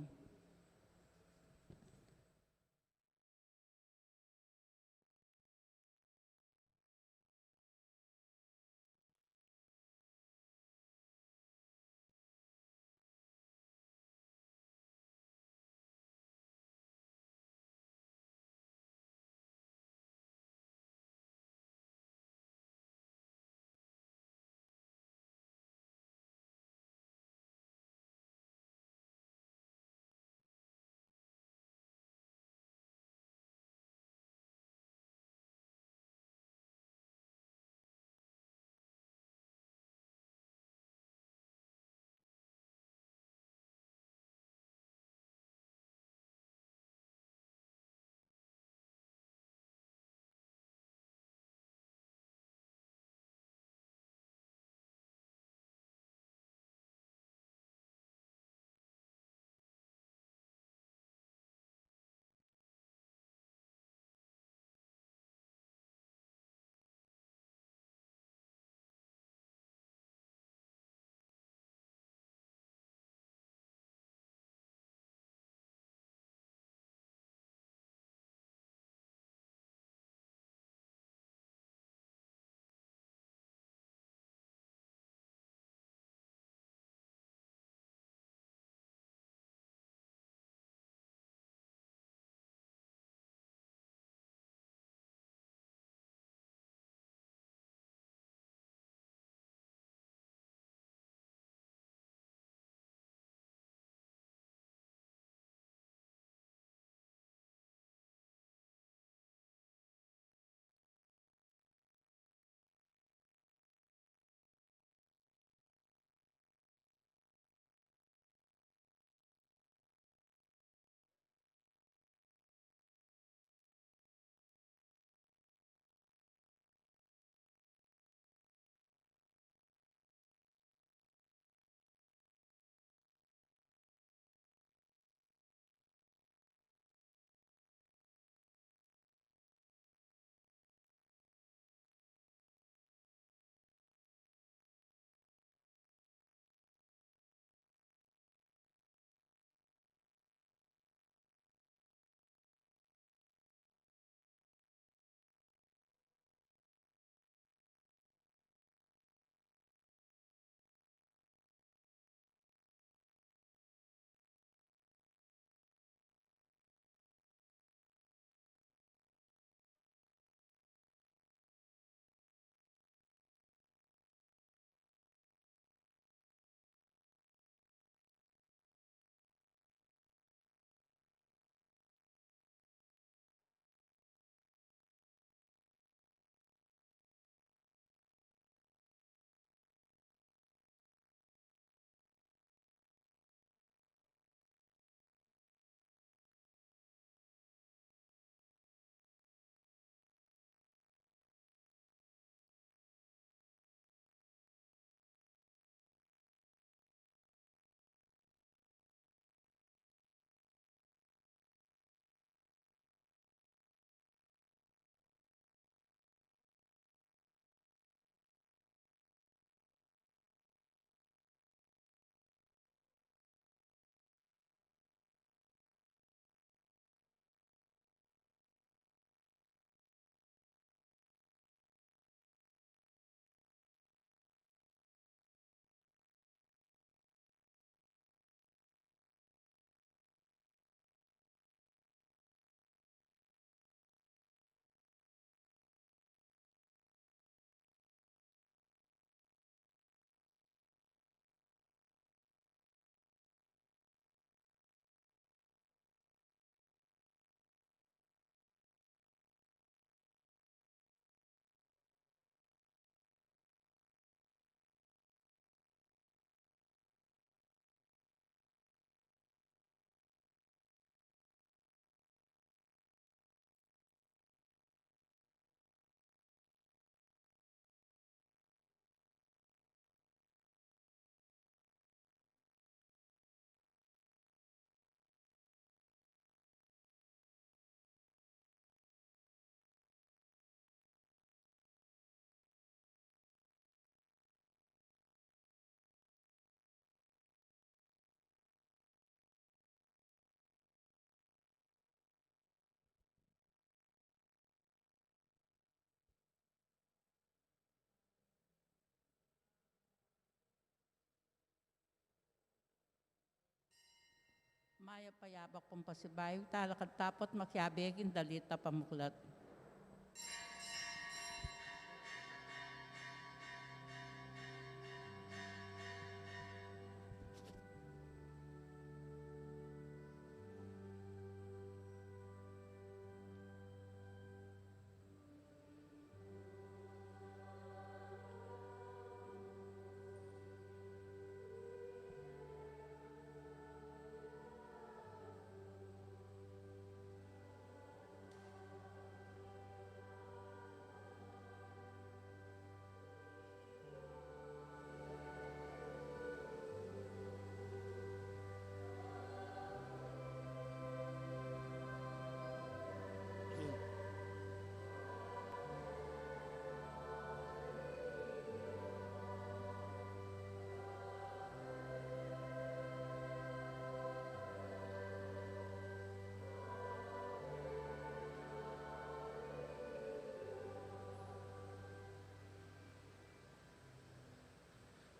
Payabak pung pasibayu, talakad tapu't makiabe king dalit a pamuklat.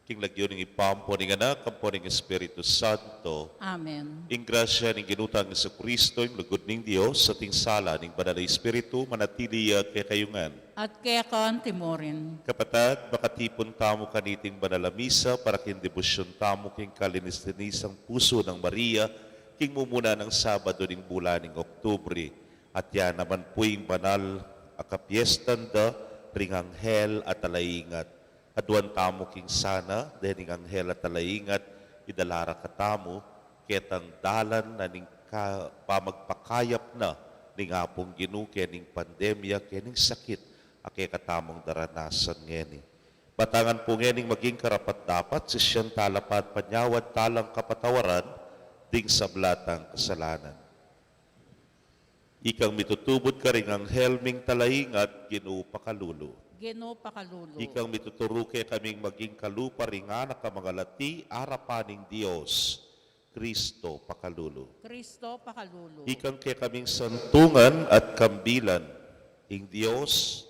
King lagyu ning Ibpa, ampo ning Anak, ampo ning Espiritu Santo. Amen. Ing grasya ning Ginu tang Jesucristo, ing lugud ning Dios, at ing sala ning Banal a Espiritu, manatili ya kekayu ngan. At keka mu rin. Kapatad, makatipun tamu kaniting banal a misa para king debosyun tamu king kalinis-linisang pusu nang Maria, king mumuna nang Sabado ning bulan ning Oktubre. At ya naman pu ing banal a kapiestan da ring anghel a talaingat. Aduan tamu king sana dening anghel a talaingat, idala ra katamu ketang dalan na ning ka-, pamagpakayap na ning Apung Ginu kening pandemya, kening sakit a kekatamung daranasan ngeni. Batangan pu ngening maging karapat-dapat, sisian tala pa at panyawad talang kapatawaran ding sabla tang kasalanan. Ikang mitutubud karing anghel ming talaingat, Ginu pakalulu. Ginu pakalulu. Ikang mituturu kekaming maging kalupa ring anak a mangalati arapan ning Dios, Kristo pakalulu. Kristo pakalulu. Ikang kekaming santungan at kambilan, ing Dios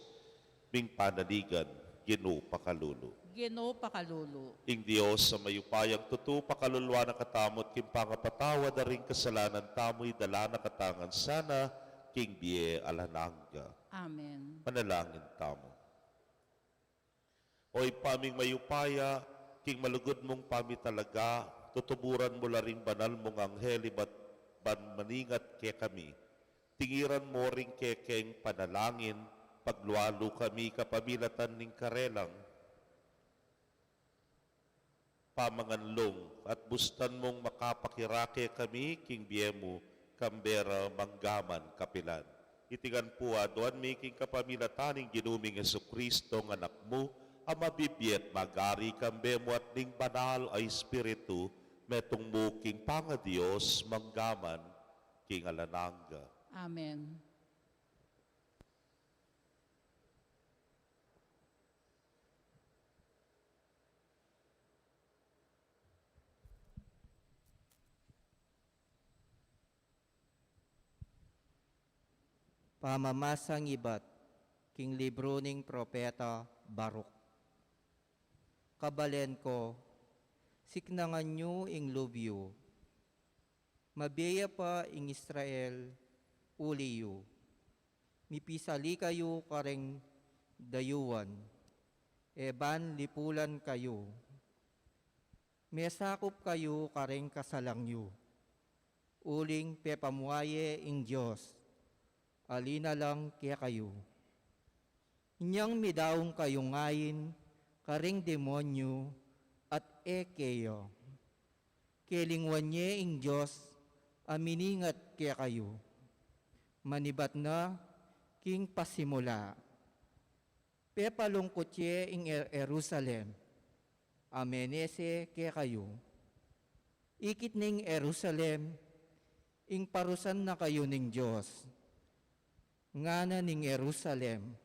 ming panaligan, Ginu pakalulu. Ginu pakalulu. Ing Dios a mayupayang tutu pakaluluan na katamu at king pangapatawad da ring kasalanan tamu, idala na katamu ngan sana king bie alang angga. Amen. Manalangin tamu. O Ibpa ming mayupaya, king malugud mung pamitalaga, tutuburan mu la ring banal mung anghel ibat ban maningat kekami. Tingiran mu ring kekeng panalangin, paglualu kami kapamilatan ning karelang pamanganlung, at bustan mung makapakirake kami king bie mu, kambe ra manggaman kapilan. Iti ngan pu aduan mi king kapamilatan ning Ginu ming Jesucristo, a Anak mu, a mabibie at magari kambe mu at ning Banal a Espiritu, metung mu king pangaDios, manggaman king alang angga. Amen. Pamamasang ibat king libru ning propeta Baruk. Kabalen ko, siknangan yu ing lub yu. Mabie ya pa ing Israel uli yu. Mipisali kayu kareng dayuan, e ban lipulan kayu. Mesakup kayu kareng kasalang yu, uling pepamuaye ing Dios a linalang kekayu. Inyang midaung kayu ngeni kareng demonyu at e keya. Kelingwan ye ing Dios a miningat kekayu. Manibat na king pasimula. Pepalungkut ye ing Jer-, Jerusalem a menese kekayu. Ikit ning Jerusalem ing parusan na kayu ning Dios. Ngana ning Jerusalem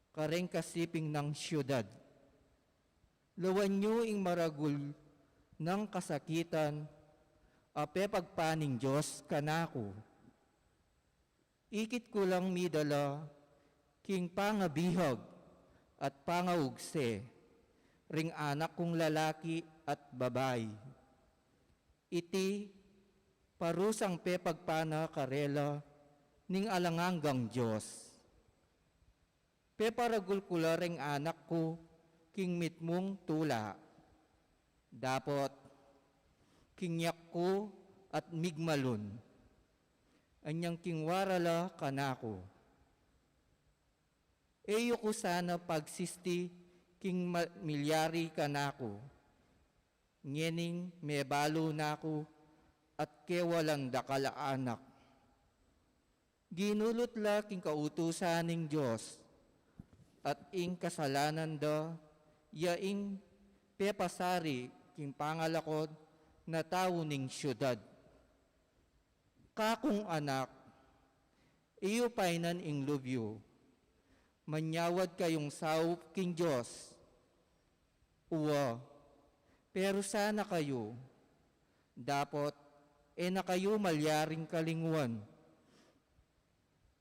kareng kasiping nang siudad, lawan yu ing maragul nang kasakitan a pepagpa ning Dios kanaku. Ikit ku lang midala king pangabihag at pangaugse ring anak kung lalaki at babai. Iti Parusang pepagpana karela ning alang anggang Dios. Peparagul ku la reng anak ku king mitmung tula. Dapot, king yak ku at migmalun. Anyang king wara la kanaku. E yu ku sana pagsisti king ma-, milyari kanaku. Ngening mebalu na ku at kewa lang dakal a anak. Ginulut la king kautusan ning Dios, at ing kasalanan da, ya ing pepasari king pangalakod na tau ning siudad. Kakung anak, e yu painan ing lub yu. Manyawad kayung saup king Dios. Uwa, perusa na kayu. Dapot, e na kayu malyaring kalinguan.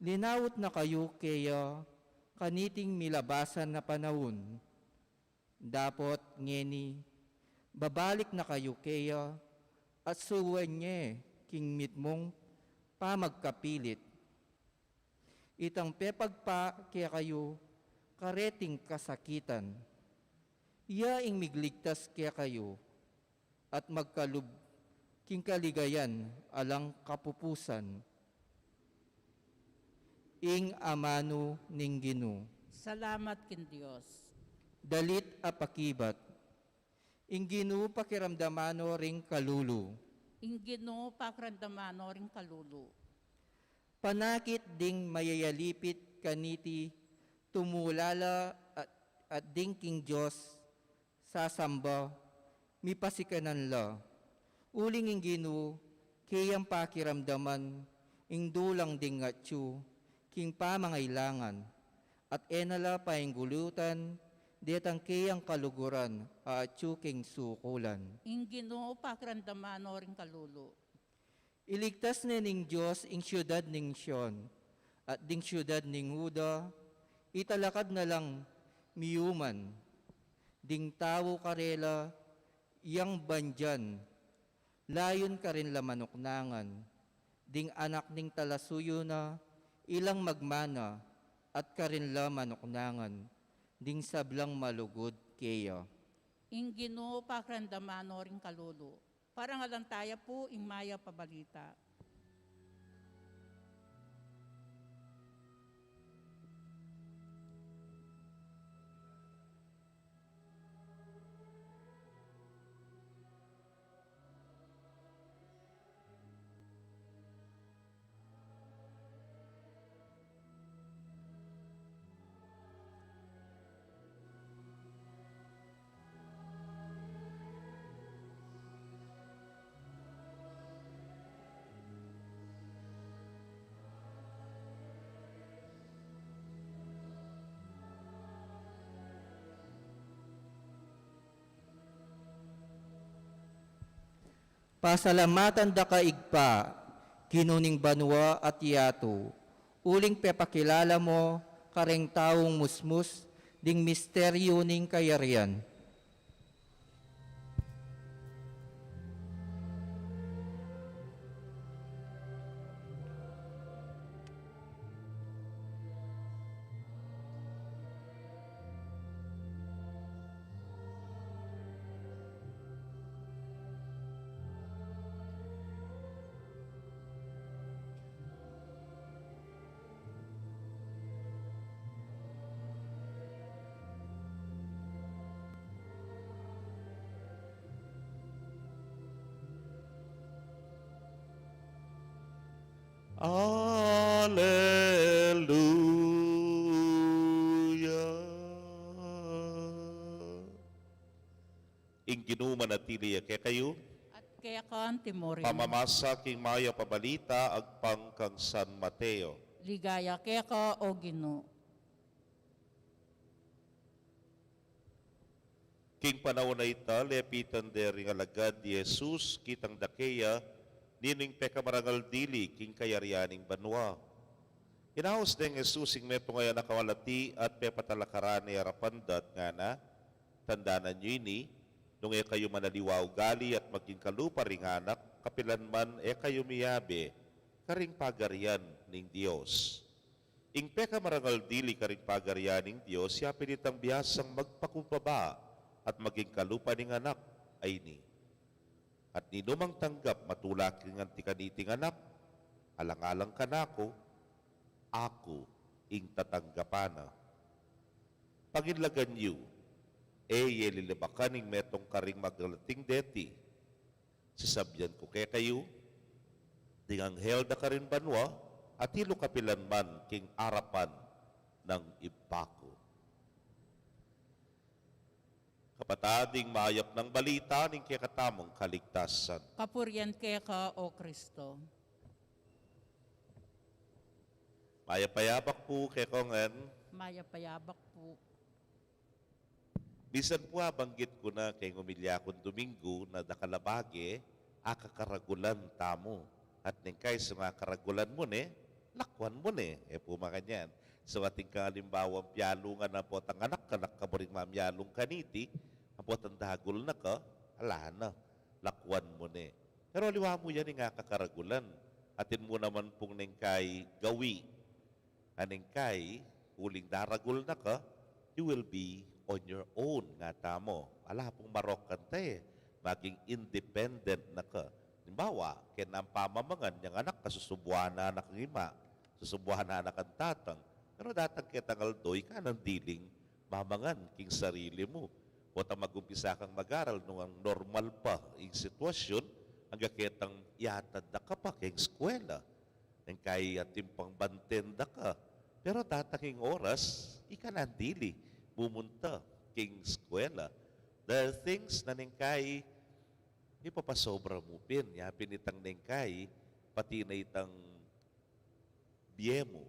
Linaut na kayu keya kaniting milabasan a panaun. Dapot ngeni, babalik na kayu keya at suwan ye king mitmung pamagkapilit. Itang pepagpa kekayu kareting kasakitan. Iya ing migligtas kekayu at magkalub king kaligayan alang kapupusan. Ing amanu ning Ginu. Salamat king Dios. Dalit a pakibat. Ing Ginu pakiramdaman no ring kalulu. Ing Ginu pakiramdaman no ring kalulu. Panakit ding mayayalipit kaniti tumulala at, at ding king Dios sasamba, mipasikanan la. Uling ing Ginu, keyang pakiramdaman ing dulang ding atyu king pamangailangan, at e na la painggulutan detang keyang kaluguran a atyu king sukulan. Ing Ginu pakiramdaman no ring kalulu. Iligtas ne ning Dios ing siudad ning Sion, at ding siudad ning Juda, italakad na lang miyuman. Ding tau karela, yang bandian, layun karin la manuknangan. Ding anak ning talasuyu na, ilang magmana, at karin la manuknangan. Ding sablang malugud keya. Ing Ginu pakiramdaman no ring kalulu. Parangalan taya pu ing mayap a balita. Pasalamatan da ka, Ibpa, Ginu ning banua at yatu, uling pepakilala mo kareng taung musmus ding misteryu ning kayarian. Aleluya. Ing Ginu manatili ya kekayu. At keka antimurin. Pamamasa king mayap a balita agpang kang San Mateo. Ligaya keka, O Ginu. King panaun a ita, lepitan de ring alagad i Jesus, kitang da keya, ninu ing pekamarangal dili king kayarian ning banua. Inaus deng Jesus ing metung a anak a malati at pepatalakad ne arapan da at ngana, tandanan yu ini, nung e kayu manaliwa ugali at maging kalupa ring anak, kapilan man e kayu miyabe karing pagarian ning Dios. Ing pekamarangal dili karing pagarian ning Dios, yapin itang biasang magpakumbaba at maging kalupa ning anak a ini. At ninumang tanggap matula king anti kaniting anak, alang-alang kanaku, aku ing tatanggapan na. Panginlagan yu, e ye lilibakan ing metung karing magalating deti. Sisabyan ku kekayu, ding anghel da karin banua, atilu kapilan man king arapan nang Ibpa ku. Kapatad, ing mayap nang balita ning kekatamung kaligtasan. Kapurian keka, O Kristo. Mayap a yabak pu kekayu ngan. Mayap a yabak pu. Misan pu abanggit ku na keng omilya kung Domingo na dakal a bage, akakaragulan tamu. At neng kaisu nga akakaragulan mu ne, lakwan mu ne. E pu makanyan. So atin kang alimbawang pialungan na potang anak, anak ka buring mamialung kaniti, a potang dagul na ka, ala na, lakwan mu ne. Pero aliwa mu yan ing akakaragulan. Atin mu naman pung neng kai gawi. Neng kai, uling daragul na ka, you will be on your own, nga tamu. Ala pung marok kanta e, maging independent na ka. Halimbawa, keng pamamangan, yang anak ka, susubuan na kang ima, susubuan na kang tatang. Pero datang ketang aldo, ika nang diling mamangan king sarili mu. Potang mag-umpisa kang mag-aral nung normal pa ing sitwasyun, angga ketang yatad da ka pa keng eskwela. Neng kai atin pang banten da ka. Pero datang ing oras, ika nang dili mumunta king eskwela. There are things na neng kai ipapasobra mu pin, yapin itang neng kai, pati na itang bie mu.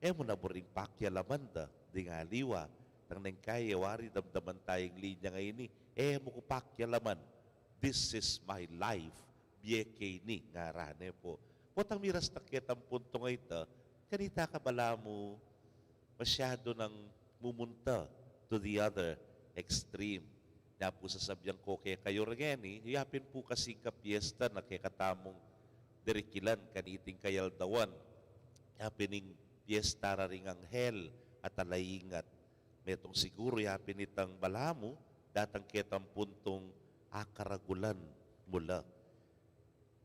E mu na buring pakialaman da ding aliwa. Tang neng kai e wari damdaman taya ing linya a ini, e mu ku pakialaman. This is my life. Bie ke ini, ngaran ne pu. Potang miras ta ketang puntung a ita, kanita ka balamu masyadu nang mumunta to the other extreme. Nya pu sasabyan ku kekayu reng ngeni, yapin pu kasing kapiesta na kekatamung dirikilan kaniting kayaldawan. Yapin ing piesta ra ring anghel a talaingat. Metung siguru yapin itang balamu, datang ketang puntung akaragulan mu la.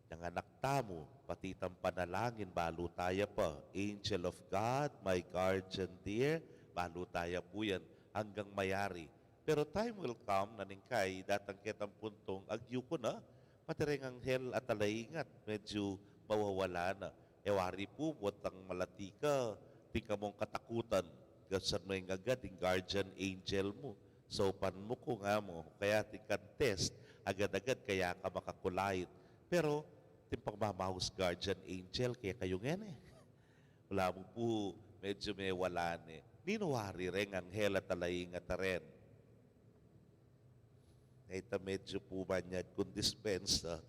Yang anak tamu, pati itang panalangin, balu taya pa, angel of God, my guardian dear, balu taya pu yan, anggang mayari. Pero time will come, na neng kai, datang ketang puntung, agyu ku na, pati reng anghel a talaingat, medyu mawawala na. E wari pu, potang malati ka, atin ka mung katakutan, gasan mu ing agad ing guardian angel mu. Saupan mu ku nga mu, kaya atin kang test, agad-agad kaya ka makakulait. Pero, atin pang mamaus guardian angel kekayu ngeni. Ala mu pu, medyu mewala ne. Ninu wari reng anghel a talaingat a ren? Ay, ita medyu pu manyad kung dispensa.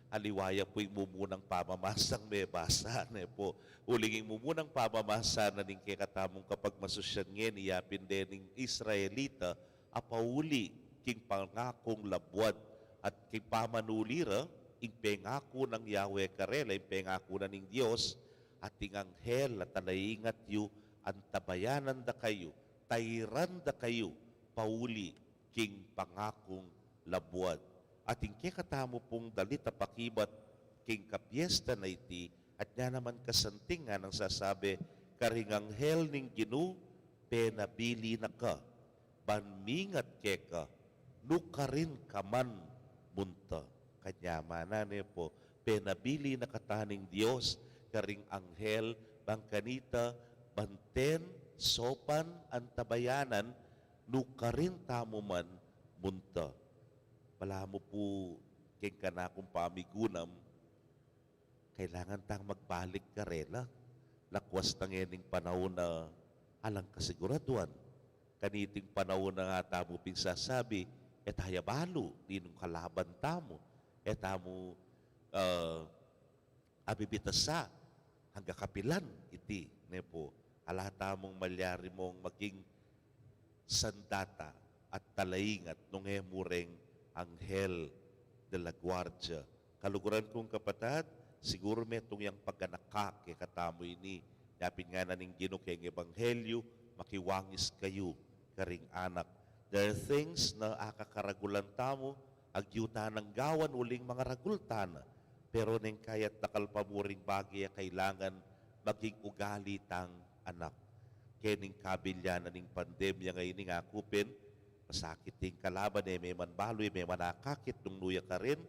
Aliwa ya pu ing mumunang pamamasang mebasa ne pu. Uling ing mumunang pamamasa na ning kekatamung kapagmasusyan ngeni, yapin dening Israelita a pauli king pangakung labuad at king pamanuli ra ing pengaku nang Yahweh karela, ing pengaku na ning Dios, at ing anghel a talaingat yu, antabayanan da kayu, tairan da kayu pauli king pangakung labuad. At ing kekatamu pung dalit a pakibat king kapiesta na iti, at nya naman kasanting nganang sasabi, karing anghel ning Ginu, penabili na ka, ban mingat keka, nukarin ka man munta. Kanyamanan ne pu, penabili na kata ning Dios karing anghel, ban kanita banten, saupan, antabayanan, nukarin tamu man munta. Balamu pu keng kanakung pamigunam, kailangan tang magbalik karela. Lakwas tang ngening panaun a alang kasiguraduan. Kaniting panaun a nga tamu pin sasabi, e taya balu ninung kalaban tamu. E tamu, ah, abibitasa angga kapilan iti, ne pu. Ala tamung malyari mung maging sandata at talaingat nung e mu reng anghel de la guardia Kaluguran kung kapatad, siguru metung yang paganaka kekatamu ini. Yapin ngana ning Ginu keng Ebanghelyu, makiwangis kayu karing anak. There are things na akakaragulan tamu, agyu tanang gawan uling mangaragul tana. Pero neng kaya't dakal pa muring bage a kailangan maging ugali tang anak. Kening kabilyanan ning pandemya ngeni, ngaku pin, masakit ing kalaban, e me man balu, e me man akakit nung nu ya karin.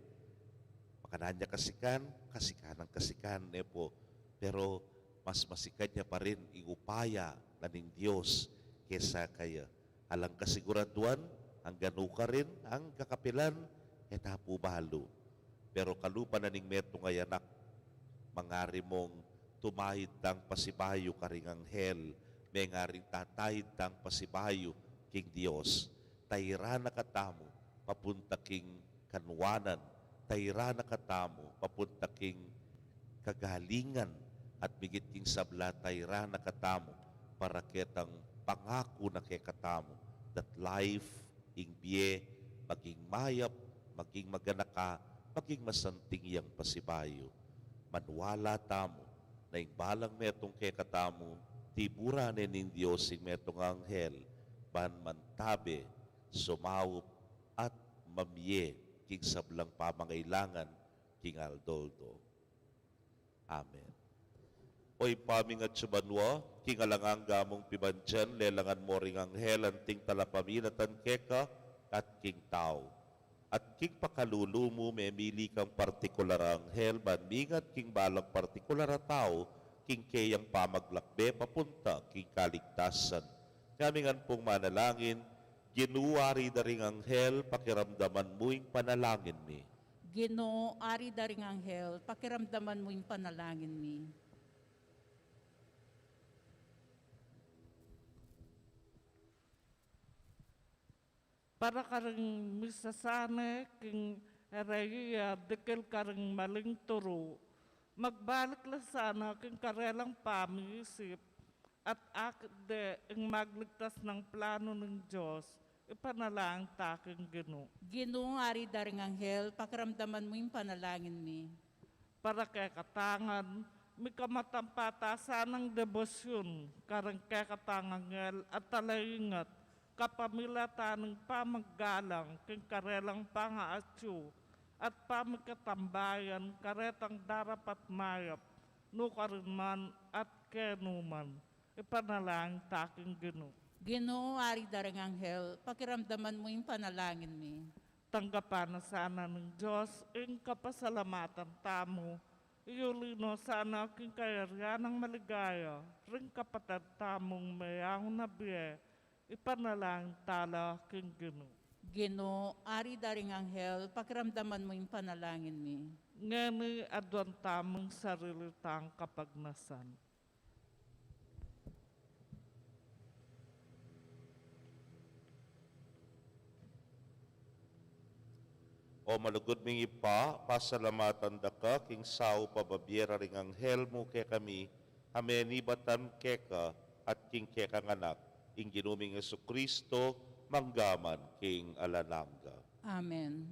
Makanyan ya kasikan, kasikan nang kasikan, e pu. Pero mas masikan ya pa rin ing upaya na ning Dios kesa kaya. Alang kasiguraduan, angga nu karin, angga kapilan, e ta pu balu. Pero kalupa na ning metung a anak, mangari mung tumahid tang pasibayu karing anghel, mengaring tatahid tang pasibayu king Dios. Tayran na katamu papunta king kanuanan, tayran na katamu papunta king kagalingan, at migit king sabla, tayran na katamu para ketang pangaku na kekatamu, that life, ing bie, maging mayap, maging maganaka, maging masanting yang pasibayu. Maniwala tamu na ing balang metung kekatamu, tiburan ne ning Dios ing metung a anghel, ban mantabe, sumaup, at mamie king sablang pamangailangan king aldo-aldo. Amen. O Ibpa mi a atsu banua, king alang angga mung pibandian, lelangan mu ring anghel anting talapaminatan keka at king tau. At king pakalulu mu, memili kang partikular a anghel ban mingat king balang partikular a tau king keyang pamaglakbe papunta king kaligtasan. Ngamingan pung manalangin, Ginu, Ari da ring anghel, pakiramdaman mu ing panalangin mi. Ginu, Ari da ring anghel, pakiramdaman mu ing panalangin mi. Para karing misasane king ereya dikil karing maling turu, magbalik la sana king karelang pamiisip, at akit de ing magligtas nang planu ning Dios, ipanalangin ta king Ginu. Ginu, Ari da ring anghel, pakiramdaman mu ing panalangin mi. Para kekatang ngan, mikamatang patasan nang debosyun karing kekatang anghel at talaingat, kapamilatan ning pamaggalang king karelang pangaatsu at pamikatambayan karetang darapat mayap, nukarin man at kenu man. Ipanalangin ta king Ginu. Ginu, Ari da ring anghel, pakiramdaman mu ing panalangin mi. Tanggapan na sana ning Dios ing kapasalamatan tamu, iyuli no sana king kayarian nang maligaya ring kapatad tamung meyaun na bie, ipanalangin ta la king Ginu. Ginu, Ari da ring anghel, pakiramdaman mu ing panalangin mi. Ngeni aduan tamung sarili tang kapagnasan. O malugud ming Ibpa, pasalamatan da ka king saup a babie ra ring anghel mu kekami, a menibatan keka at king kekang Anak, ing Ginu ming Jesucristo, mangga man king alang angga. Amen.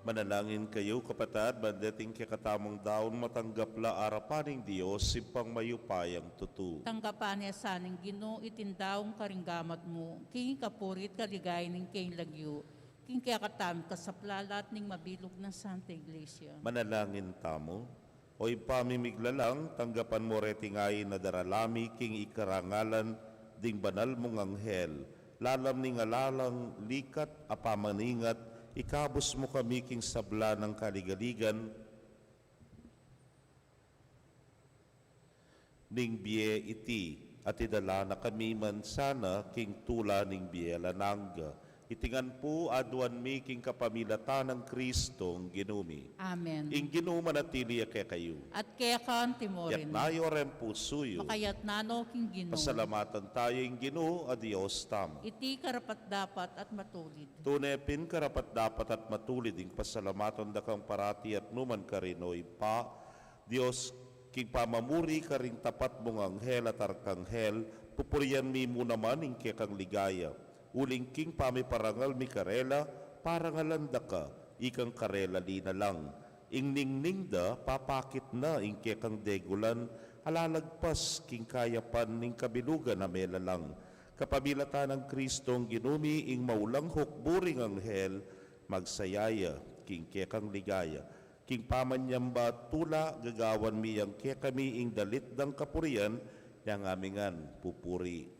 Manalangin kayu, kapatad, ban deting kekatamung daun matanggap la arapan ning Dios, Ibpang mayupayang tutu. Tanggapan na sa ning Ginu iting daun karing gamat mu, king kapurian at kaligayan ning kayang lagyu, king kekatamung kasaplalan at ning mabilug nang Santa Iglesia. Manalangin tamu. O Ibpa mi miglalang, tanggapan mu reting ain a darala mi king ikarangalan ding banal mung anghel. Lalam ning ala lang likat a pamaningat, ikabus mu kami king sabla nang kaligaligan ning bie iti, at idala na kami man sana king tula ning bie alang angga. Iti ngan pu aduan mi king kapamilatan nang Kristong Ginu mi. Amen. Ing Ginu manatili ya kekayu. At keka mu rin. Itas yu reng pusu yu. Makatas na no king Ginu. Pasalamatan tamu ing Ginu a Dios tamu. Iti karapat-dapat at matulid. Tune pin karapat-dapat at matulid ing pasalamatan da kang parati at nu man karin, o Ibpa, Dios, king pamamuri karing tapat mung anghel at arkanghel, pupurian mi mu naman ing kekang ligaya. Uling king pamiparangal mi karela, parangalan da ka, ikang karela linalang. Ing ningning da, papakit na ing kekang degulan, a lalagpas king kayapan ning kabilugan a melalang. Kapamilatan nang Kristong Ginu mi, ing maulang hukbu ring anghel, magsaya ya king kekang ligaya. King pamanyamba tula, gagawan mi yang kekami ing dalit dang kapurian, yang ami ngan pupuri.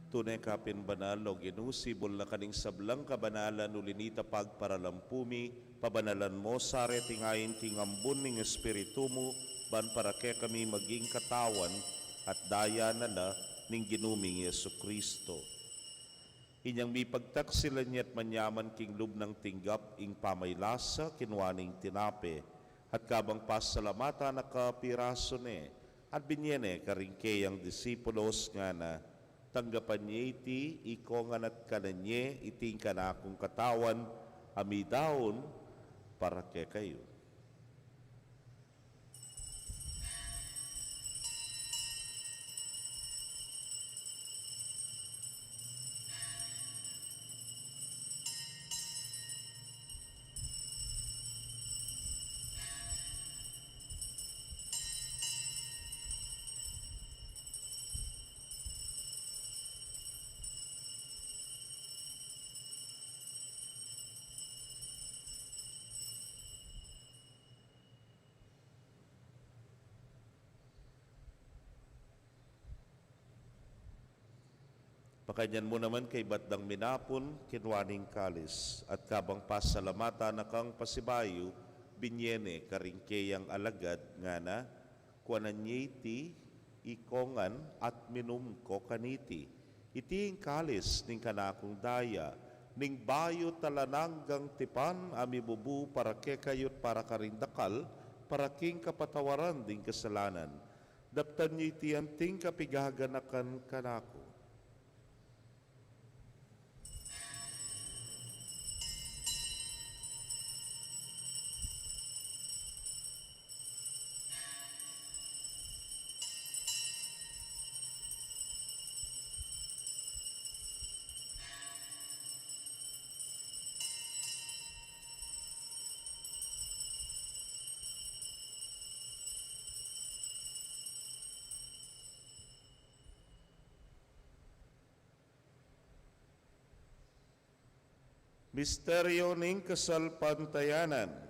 Tune ka pin banal, o Ginu, sibul na ka ning sablang kabanalan, uli na nita pagparalampu mi, pabanalan mu sa reting ain king ambun ning Espiritu mu, ban para kekami maging katawan at daya na la ning Ginu ming Jesucristo. Inyang mipagtaksilan ya at manyaman king lub nang tinggap ing pamaylasa, kinua ne ing tinape, at kabang pasalamatan na ka, pirasu ne, at binye ne karing keyang disipulos, ngana: Tanggapan ye iti ikong ngan at kanan ye, iti ing kanakung katawan, a midaun para kekayu. Makanyan mu naman kaybat dang minapun, kinua ne ing kalis, at kabang pasalamatan na kang pasibayu, binye ne karing keyang alagad, ngana: Kuanan ye iti ikong ngan at minum ko kaniti. Iti ing kalis ning kanakung daya, ning bayu at alang anggang tipan, a mibubu para kekayu at para karing dakal, para king kapatawaran ding kasalanan. Daptan ye iti anting kapigaganakan kanaku. Misteryo ning kasalpantayanan.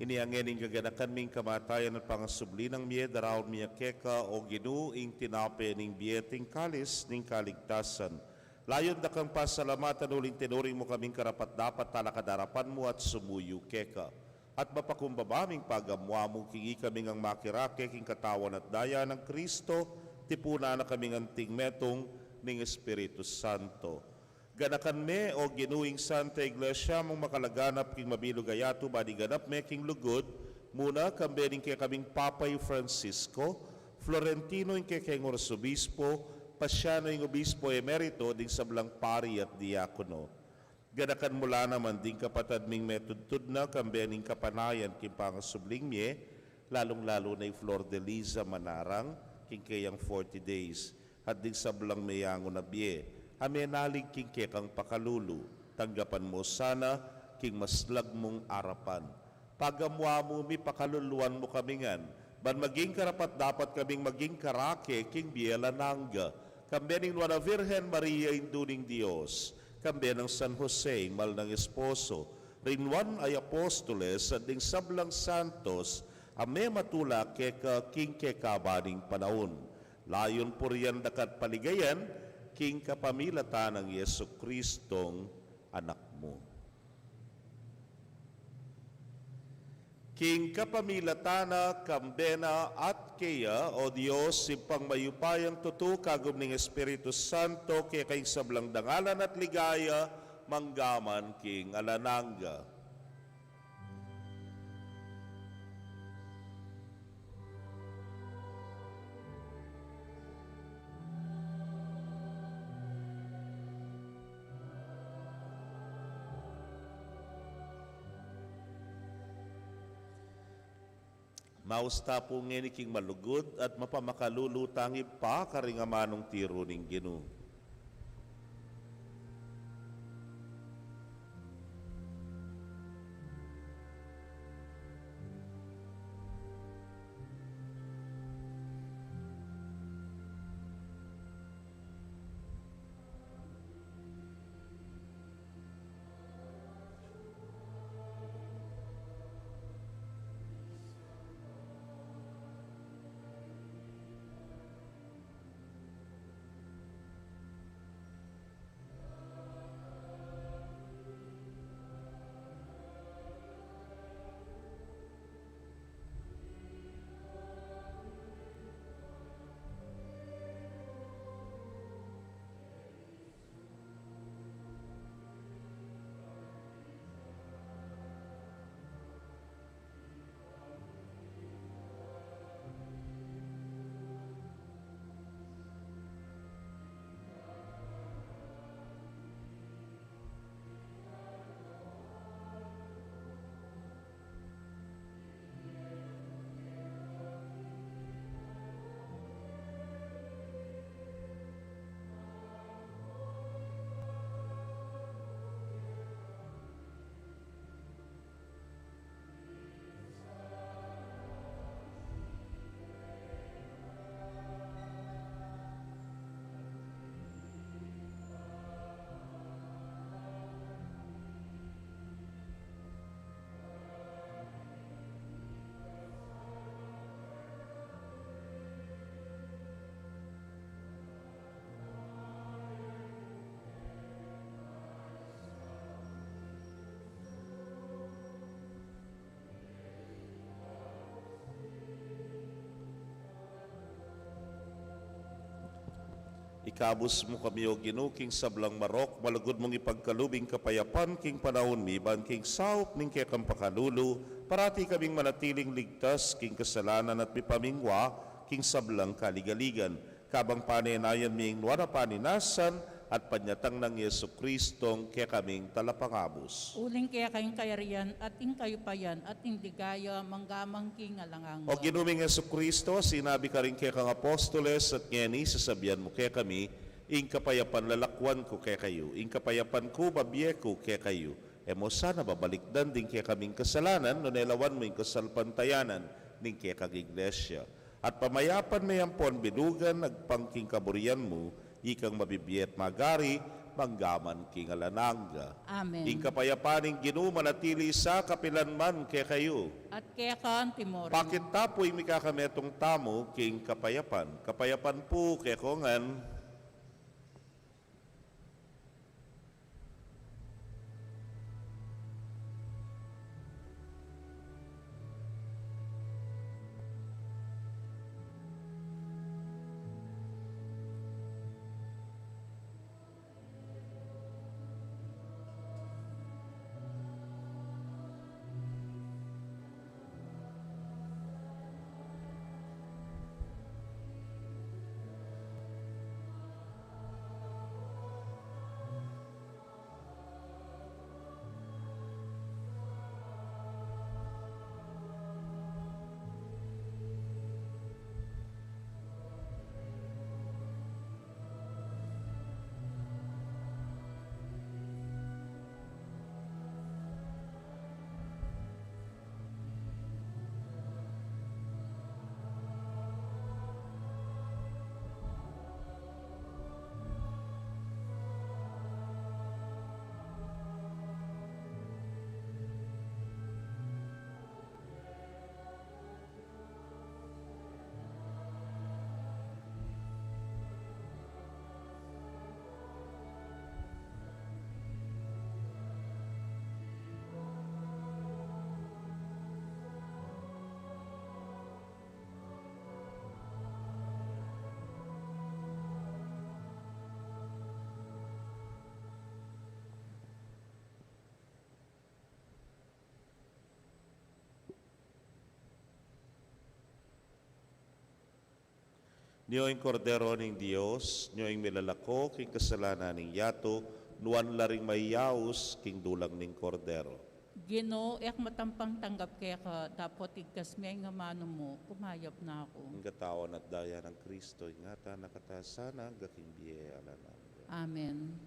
Ini ngeni ing kaganakan mi king kamatayan at pangasubli nang mie, daraun mi keka, O Ginu, ing tinape ning bie at ing kalis ning kaligtasan. Layun da kang pasalamatan uling tinuring mu kaming karapat-dapat talakad king arapan mu at sumuyu keka. At mapakumbaba ming pagamuan mu king ikami ngang makirake king katawan at daya nang Kristo, tipunan na kaming anting metung ning Espiritu Santo. Ganakan me, O Ginu, ing Santa Iglesia mung makalaganap king mabilug a yatu, ban iganap me king lugud, muna kambe ning kekaming Papa i Francisco, Florentino ing kekeng Arsobispo, Paciano ing Obispo Emerito, ding sablang pari at diakono. Ganakan mu la naman ding kapatad ming metudtud na kambe ning kapanayan king pangasubling mie, lalung-lalu na i Flor de Liza Manarang, king keyang forty days, at ding sablang meyangu na bie a menalig king kekang pakalulu, tanggapan mu sana king maslag mung arapan. Pagamuan mu mi, pakaluluan mu kami ngan, ban maging karapat-dapat kaming maging karake king bie alang angga, kambe ning Nuan a Virgen Maria, Indu ning Dios, kambe nang San Jose, ing mal nang esposo, ring nuan a apostoles, at ding sablang santos a mematula keka king kekaban ning panaun. Layun purian da ka at paligayan king kapamilatan nang Jesucristong Anak mu. King kapamilatan na, kambe na, at keya, O Dios, Ibpang mayupayang tutu, kagum ning Espiritu Santo, keka ing sablang dangalan at ligaya, mangga man king alang angga. Maus ta pu ngeni king malugud at mapamakalulu tang Ibpa karing amanung tiru ning Ginu. Ikabus mu kami, O Ginu, king sablang marok, malugud mung ipagkalub ing kapayapan king panaun mi, ban king saup ning kekang pakalulu, parati kaming manatiling ligtas king kasalanan at mipamingwa king sablang kaligaligan. Kabang panenayan mi ing nuan a paninasan at panyatang nang Jesu-Cristong kekaming Talapangabus. Uling keka ing kayarian at ing kayupayan at ing ligaya mangga man king alang angga. O Ginu ming Jesu-Cristo, sinabi karing kekang apostoles, at ngeni sasabian mu kekami, ing kapayapan lalakwan ku kekayu, ing kapayapan ku babie ku kekayu. E mu sana babalikdan ding kekaming kasalanan, nune lawan mu ing kasalpantayanan ning kekang Iglesia. At pamayapan me ampon bilugan agpang king kaburian mu, ikang mabibie at magari, mangga man king alang angga. Amen. Ing kapayapan ning Ginu manatili sa kapilan man kekayu. At keka anti mu rin. Pakit ta pu ing mikakametung tamu king kapayapan. Kapayapan pu kekongan. Nyo ing Kordero ning Dios, nyo ing milalako king kasalanan ning yatu, nuan la ring mayaus king dulang ning Kordero. Ginu, e ku matampang tanggap keka, dapot igkas me ing amanu mu, kumayap na ku. Ing katawan at daya nang Kristo, ingatan na kata sana angga king bie alang angga. Amen.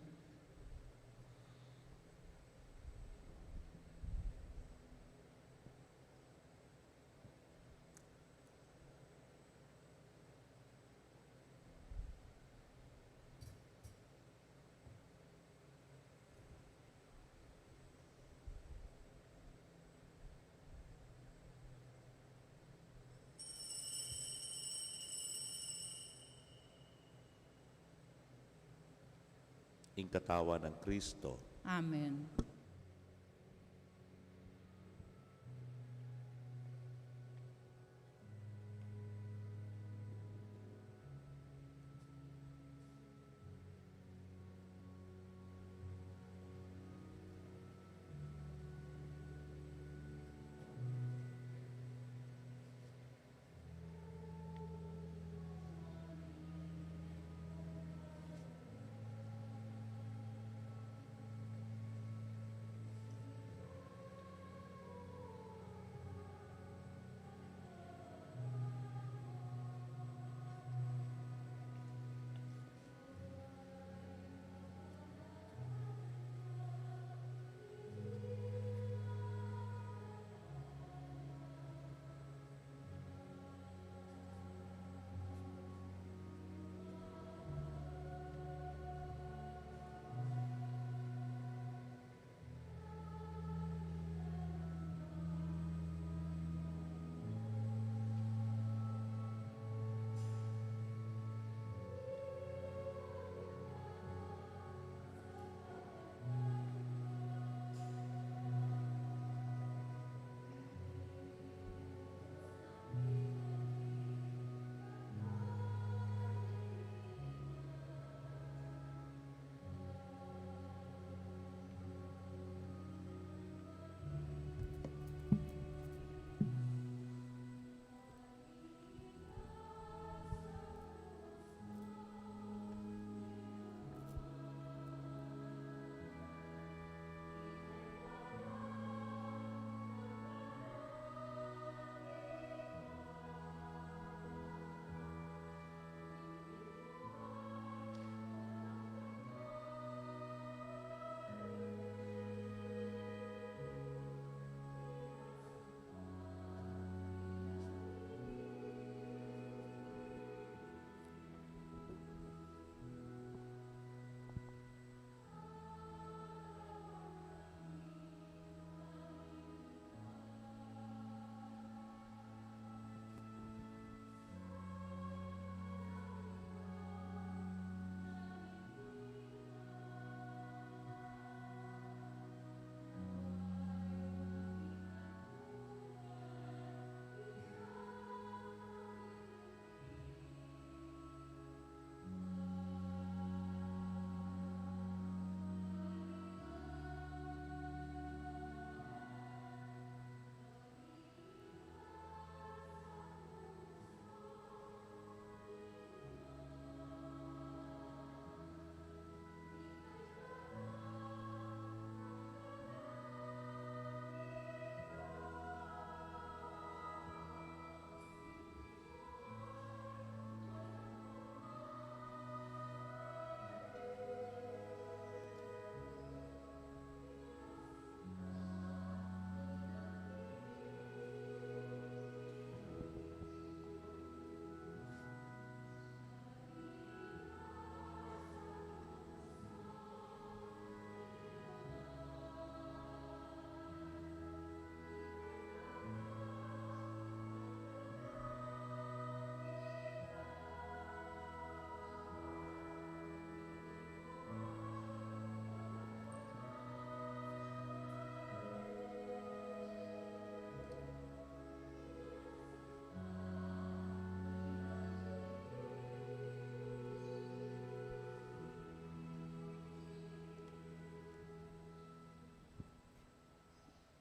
Ing katawan nang Kristo. Amen.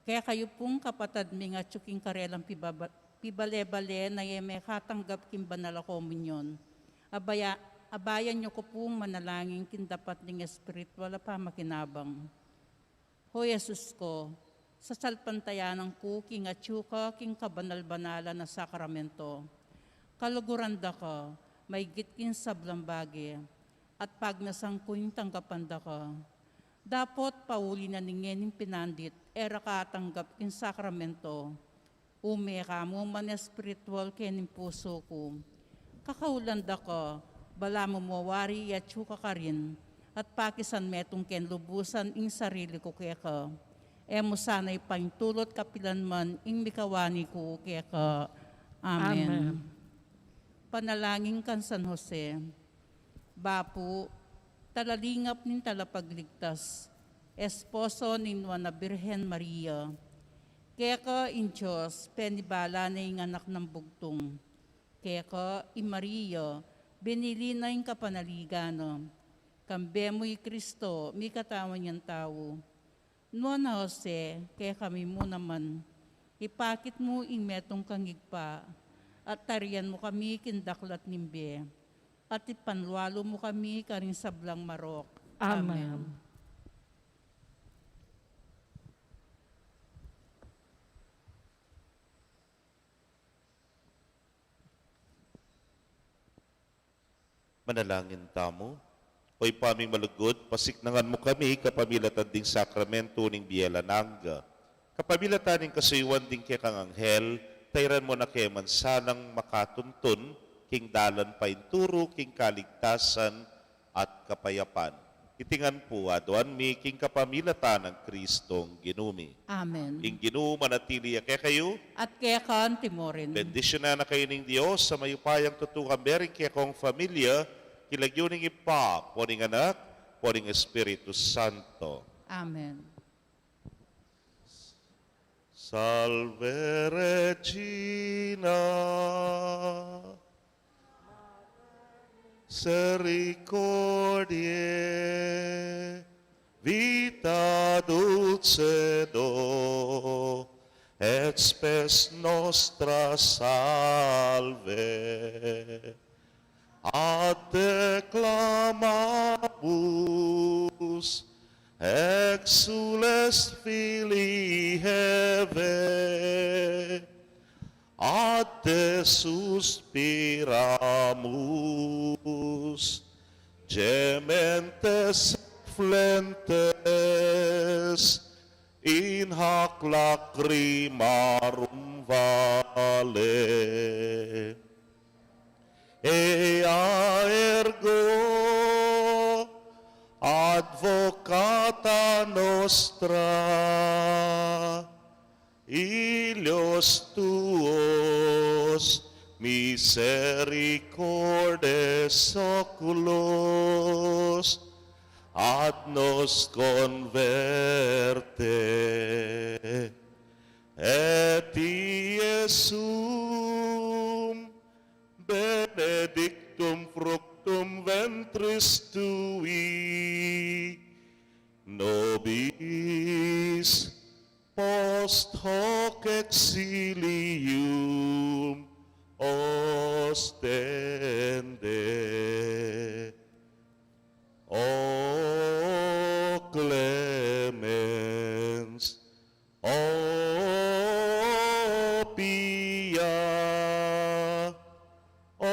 Kekayu pung kapatad ming atyu king karelang pibaba-, pibale-bale na e mekatanggap king banal a komunyon, abaya-, abayan yu ku pung manalangin king dapat ning espiritual a pamakinabang. O Jesus ku, sasalpantayanan ku king atyu ka king kabanal-banalan a sakramento. Kaluguran da ka maigit king sablang bage, at pagnasan ku ing tanggapan da ka. Dapot pauli na ning ngening pinandit e ra ka atanggap king sakramento, ume ka mu man espiritual kening pusu ku. Kakaulan da ka, balamu mu wari atyu ka karin, at pakisan metung keng lubusan ing sarili ku keka. E mu sana ipaintulut kapilan man ing mikawani ku keka. Amen. Amen. Panalangin kang San Jose. Bapu, talalingap ning Talapagligtas, esposo ning Nuan a Birhen Maria. Keka ing Dios penibala na ing anak nang bugtung. Keka i Maria binili na ing kapanaligan na. Kambe mu i Kristo mikatawan yang tau. Nuan a Jose, kekami mu naman, ipakit mu ing metung kang Ibpa, at tarian mu kami king daklat ning bie, at ipanlualu mu kami karing sablang marok. Amen. Amen. Manalangin tamu. O Ibpa ming malugud, pasiknangan mu kami kapamilatan ding sakramento ning bie alang angga. Kapamilatan ning kasuyuan ding kekang anghel, tairan mu na kami man sanang makatuntun king dalan painturu king kaligtasan at kapayapan. Iti ngan pu aduan mi king kapamilatan nang Kristong Ginu mi. Amen. Ing Ginu manatili ya kekayu. At keka mu rin. Bendisyunan na kayu ning Dios a mayupayang tutu, kambe ring kekong familia, king lagyu ning Ibpa, ampo ning Anak, ampo ning Espiritu Santo. Amen. Salve Regina, misericordiae, vita dulcedo, et spes nostra salve. A te clamamus, exsules filii Hevae, a te suspiramus, gementes et flentes in hac lacrimarum vale. Ea ergo advocata nostra, illos tuos misericordes oculos, ad nos converte, et Iesum benedictum fructum ventris tui, nobis post hoc exilium ostende. O clemens, o pia, o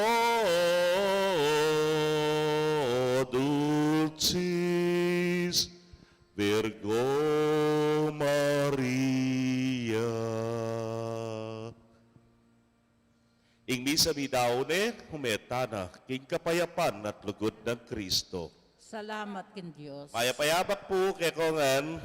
dulcis Virgo Maria. Ing misa mi daun ne, ume tana king kapayapan at lugud nang Kristo. Salamat king Dios. Mayap a yabak pu kekongan.